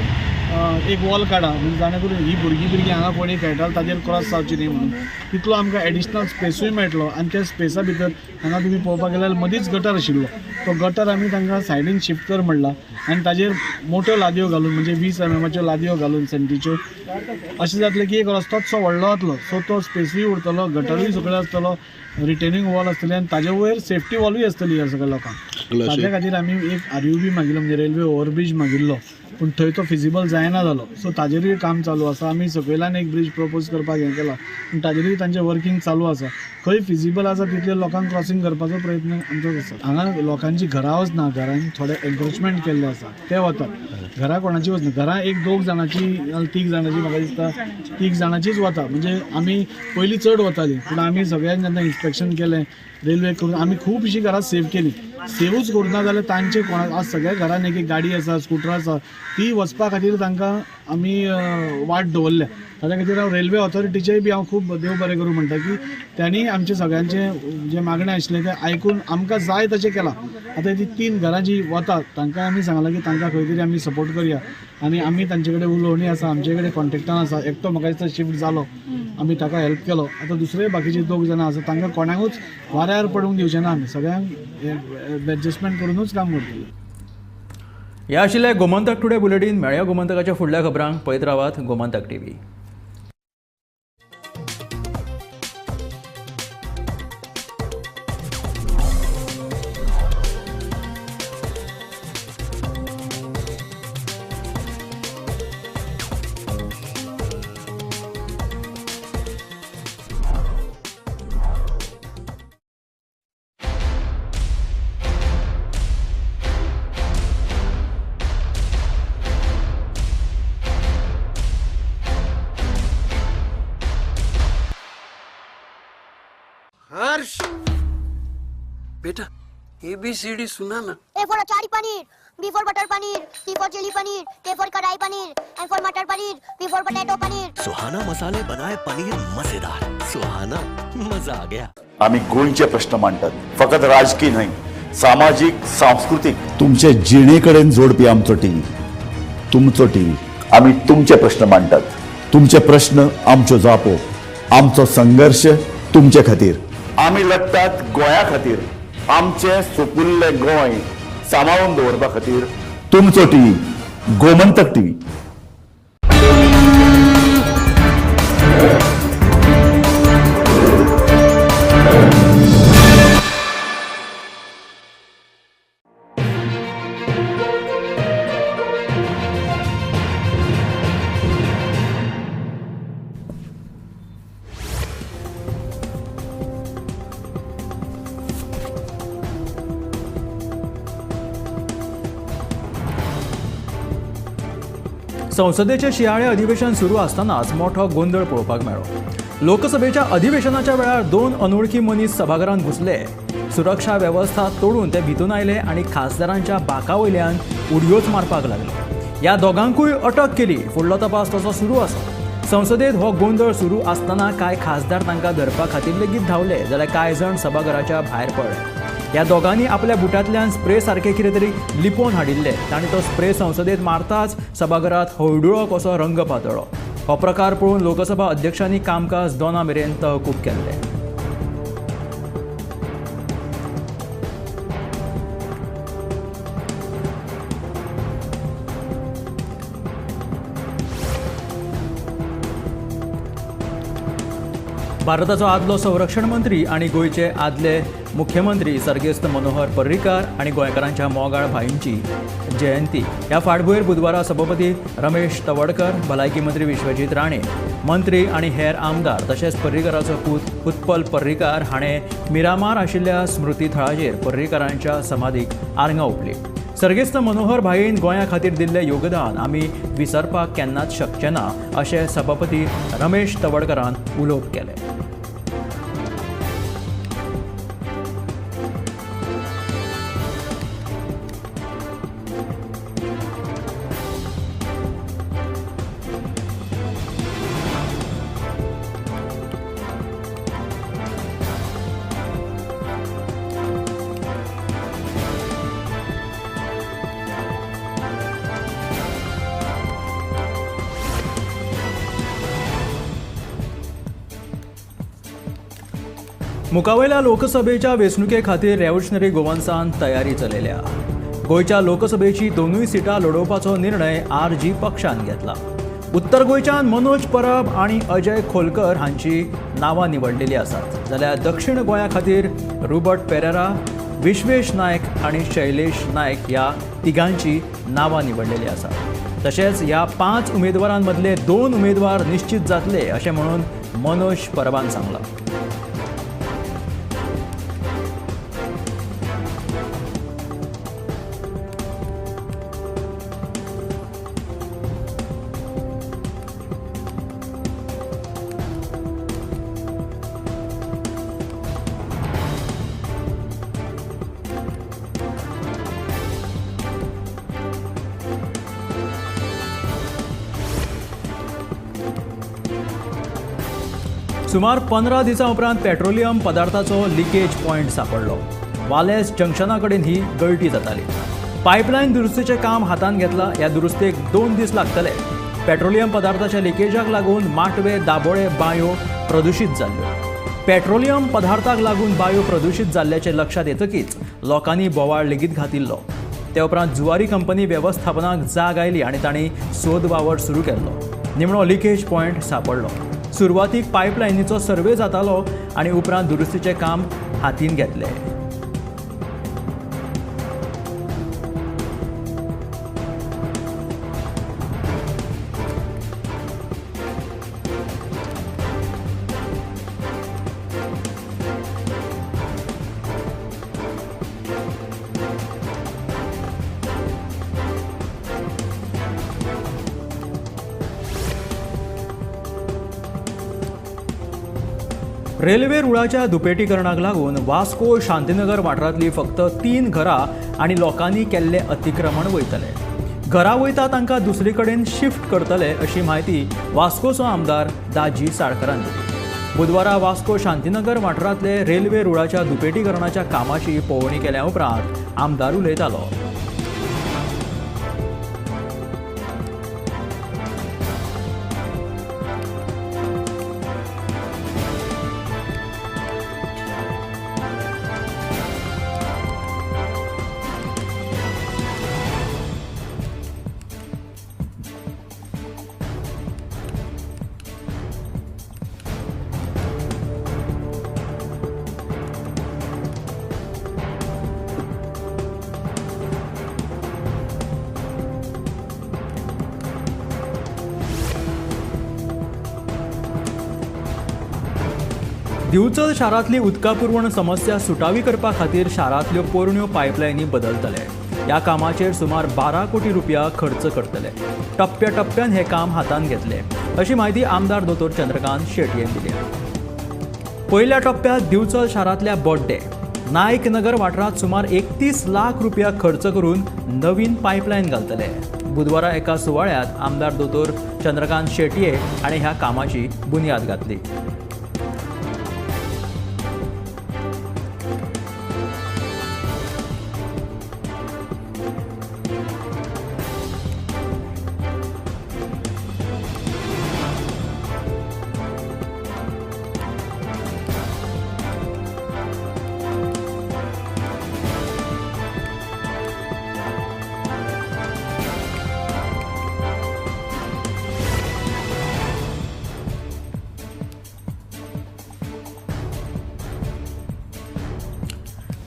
एक वॉल काडा, म्हणजे जाणे करून ही भुरगीं बिरगीं हांगा कोणी खेळटा ताजेर क्रॉस जावची न्ही म्हणून. तितलो आमकां एडिशनल स्पेसूय मेळटलो आनी त्या स्पेसा भितर हांगा तुमी पळोवपाक गेल्यार मदींच गटर आशिल्लो, तो गटर आमी तांकां सायडीन शिफ्ट कर म्हणला आनी ताजेर मोट्यो लादयो घालून म्हणजे 20 mm लादयो घालून सेंटीच्यो अशें जातलें की एक रस्तोच सो व्हडलो जातलो. सो तो स्पेसूय उरतलो, गटरूय सगळें आसतलो, रिटेनिंग वॉल आसतली आनी ताजे वयर सेफ्टी वॉलूय आसतली ह्या सगळ्या लोकांक. ताज्या खातीर आमी एक RUB मागिल्लो म्हणजे रेल्वे ओवरब्रीज मागिल्लो, पूण थंय तो फिजिबल जायना जालो. सो ताजेरूय काम चालू आसा. आमी सकयल्यान एक ब्रीज प्रपोज करपाक हें केलां, पूण ताजेरूय तांचें वर्किंग चालू आसा. खंय फिजिबल आसा तितले लोकांक क्रॉसिंग करपाचो प्रयत्न आमचो आसा. हांगा लोकांची घरां वचना, घरांनी थोडे एन्क्रोचमेंट केल्ले आसा ते वतात. घरां कोणाची वचना, घरां 1-2 जाणांची 3 जाणांची म्हाका दिसता 3 जाणांचीच वता. म्हणजे आमी पयलीं चड वताली, पूण आमी सगळ्यांक जेन्ना इन्स्पेक्शन केलें रेल्वे करून आमी खुबशीं घरां सेव केली. सेवूच करूना जाल्यार तांचे कोणा आज सगळ्या घरान एक एक गाडी आसा, स्कुटर आसा, ती वचपा खातीर तांकां आमी वाट दवरल्या. ताच्या खातीर हांव रेल्वे ऑथॉरिटीचेय बी हांव खूब देव बरें करूं म्हणटा की तांणी आमचें सगळ्यांचें जें मागणें आशिल्लें तें आयकून आमकां जाय तशें केलां. आतां ती 3 घरां जीं वतात तांकां आमी सांगलां की तांकां खंय तरी आमी सपोर्ट करया आनी आमी तांचे कडेन उलोवणी आसा, आमचे कडेन कॉन्टेक्टान आसा. एकटो म्हाका दिसता शिफ्ट जालो, आमी ताका हेल्प केलो. आतां दुसरे बाकीचे 2 जाणां आसा तांकां कोणाकूच वाऱ्यार पडूंक दिवचें ना, आमी सगळ्यांक एडजस्टमेंट करुनूच काम करतले. हे आशिल्लें गोमंतक टुडे बुलेटीन. मेळया गोमंतकाच्या फुडल्या खबरांक. पळयत रावात गोमंतक टीव्ही. हर्ष बेटा ABCD सुना ना। A for achari paneer, B for butter paneer, C for chilli paneer, K for kadai paneer, M for matar paneer, P for potato paneer. Suhana मसाले बनाए पनीर मजेदार, सुहाना मजा आ गया। आमी गोंयचे प्रश्न मांडटात, फकत राजकीय न्हय, सामाजीक सांस्कृतीक तुमचे जिणेकडेन जोडपी आमचो टीव्ही, तुमचो टीव्ही। आमी तुमचे प्रश्न मांडटात, तुमचे प्रश्न आमच्यो जापो, आमचो संघर्ष तुमचे खातीर। आमी लढटात गोंया खातीर, आमचें सुपुल्लें गोंय सांबाळून दवरपा खातीर। तुमचो टीव्ही, गोमंतक टीव्ही। संसदेचे शियाळे अधिवेशन सुरू आसतनाच मोठो गोंदळ पळोवपाक मेळ्ळो. लोकसभेच्या अधिवेशनाच्या वेळार दोन अनोळखी मनीस सभाघरांत घुसले. सुरक्षा वेवस्था तोडून ते भितून आयले आनी खासदारांच्या बाका वयल्यान उडयोच मारपाक लागले. ह्या दोगांकूय अटक केली. फुडलो तपास तसो सुरू आसा. संसदेत हो गोंदळ सुरू आसतना कांय खासदार तांकां धरपा खातीर लेगीत धांवले, जाल्यार कांय जाण सभाघराच्या भायर पडले. ह्या दोगांनी आपल्या बुटांतल्यान स्प्रे सारकें कितें तरी लिपोवन हाडिल्लें. तांणी तो स्प्रे संसदेत मारताच सभाघरांत हळडुळो कसो रंग पातळ्ळो. हो प्रकार पळोवन लोकसभा अध्यक्षांनी कामकाज 2 मेरेन तहकूब केल्लें. भारताचो आदलो संरक्षण मंत्री आनी गोंयचे आदले मुख्यमंत्री सर्गेस्त मनोहर पर्रीकार आनी गोंयकारांच्या मोगाळ भाईंची जयंती. ह्या फाटभुंयेर बुधवारा सभापती रमेश तवडकर, भलायकी मंत्री विश्वजीत राणे, मंत्री आनी हेर आमदार तशेंच पर्रीकाराचो पूत उत्पल पर्रीकार हाणें मिरामार आशिल्ल्या स्मृती थळाचेर पर्रीकारांच्या समाधीक आर्गां ओंपली. सर्गेस्त मनोहर भाईन गोंया खातीर दिल्लें योगदान आमी विसरपाक केन्नाच शकचे ना अशें सभापती रमेश तवडकरान उलोवप केलें. मुखावयल्या लोकसभेच्या वेंचणुके खातीर रेव्होल्युशनरी गोवन्सान तयारी चलयल्या. गोंयच्या लोकसभेची दोनूय सिटां लडोवपाचो निर्णय आरजी पक्षान घेतला. उत्तर गोंयच्यान मनोज परब आनी अजय खोलकर हांची नांवां निवडलेली आसात, जाल्यार दक्षिण गोंया खातीर रुबर्ट पेरेरा, विश्वेश नायक आनी शैलेश नायक ह्या तिगांची नांवां निवडलेली आसात. तशेंच ह्या 5 उमेदवारांमदले 2 उमेदवार निश्चित जातले अशें म्हणून मनोज परबान सांगलां. सुमार 15 दिसां उपरांत पेट्रोलियम पदार्थाचो लिकेज पॉयंट सांपडलो. वालेस जंक्शना कडेन ही गळटी जाताली. पायपलायन दुरुस्तीचें काम हातांत घेतलां. ह्या दुरुस्तेक 2 दीस लागतले. पेट्रोलियम पदार्थाच्या लिकेजाक लागून माटवे, दाबोळे बांयो प्रदुशीत जाल्ल्यो. पेट्रोलियम पदार्थाक लागून बांयो प्रदुशीत जाल्ल्याचें लक्षांत येतकीच लोकांनी बोवाळ लेगीत घातिल्लो. ते उपरांत जुवारी कंपनी वेवस्थापनाक जाग आयली आनी तांणी सोद वावर सुरू केल्लो. निमणो लिकेज पॉयंट सांपडलो. सुरवातीक पायपलायनीचो सर्वे जातालो आनी उपरांत दुरुस्तीचें काम हातीन घेतलें. रेल्वे रुळाच्या दुपेटीकरणाक लागून वास्को शांतीनगर वाठारांतली फक्त 3 घरां आनी लोकांनी केल्लें अतिक्रमण वयतले. घरां वयता तांकां दुसरे कडेन शिफ्ट करतले अशी म्हायती वास्कोचो आमदार दाजी साळकरान दिली. बुधवारा वास्को शांतीनगर वाठारांतले रेल्वे रुळाच्या दुपेटीकरणाच्या कामाची पळोवणी केल्या उपरांत आमदार उलयतालो. दिवचल शारांतली उदका पुरवण समस्या सुटावी करपा खातीर शारांतल्यो पोरण्यो पायपलायनी बदलतले. ह्या कामाचेर सुमार 12 कोटी रुपया खर्च करतले. टप्प्या टप्प्यान हे काम हातांत घेतले अशी म्हायती आमदार दोतोर चंद्रकांत शेटयेन दिली. पयल्या टप्प्यात दिवचल शारांतल्या बोड्डे नायक नगर वाठारांत सुमार 31 लाख रुपया खर्च करून नवीन पायपलायन घालतले. बुधवारा एका सुवाळ्यात आमदार दोतोर चंद्रकांत शेटये हाणें ह्या कामाची बुन्याद घातली.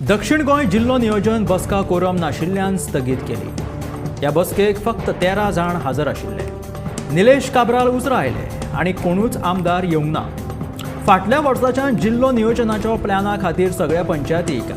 दक्षिण गोंय जिल्लो नियोजन बसका कोरम नाशिल्ल्यान स्थगीत केली. ह्या बसकेक फक्त 13 जाण हजर आशिल्ले. निलेश काब्राल उसरा आयले आनी कोणूच आमदार येवंक ना. फाटल्या वर्साच्यान जिल्लो नियोजनाच्या प्लॅना खातीर सगळ्या पंचायतीक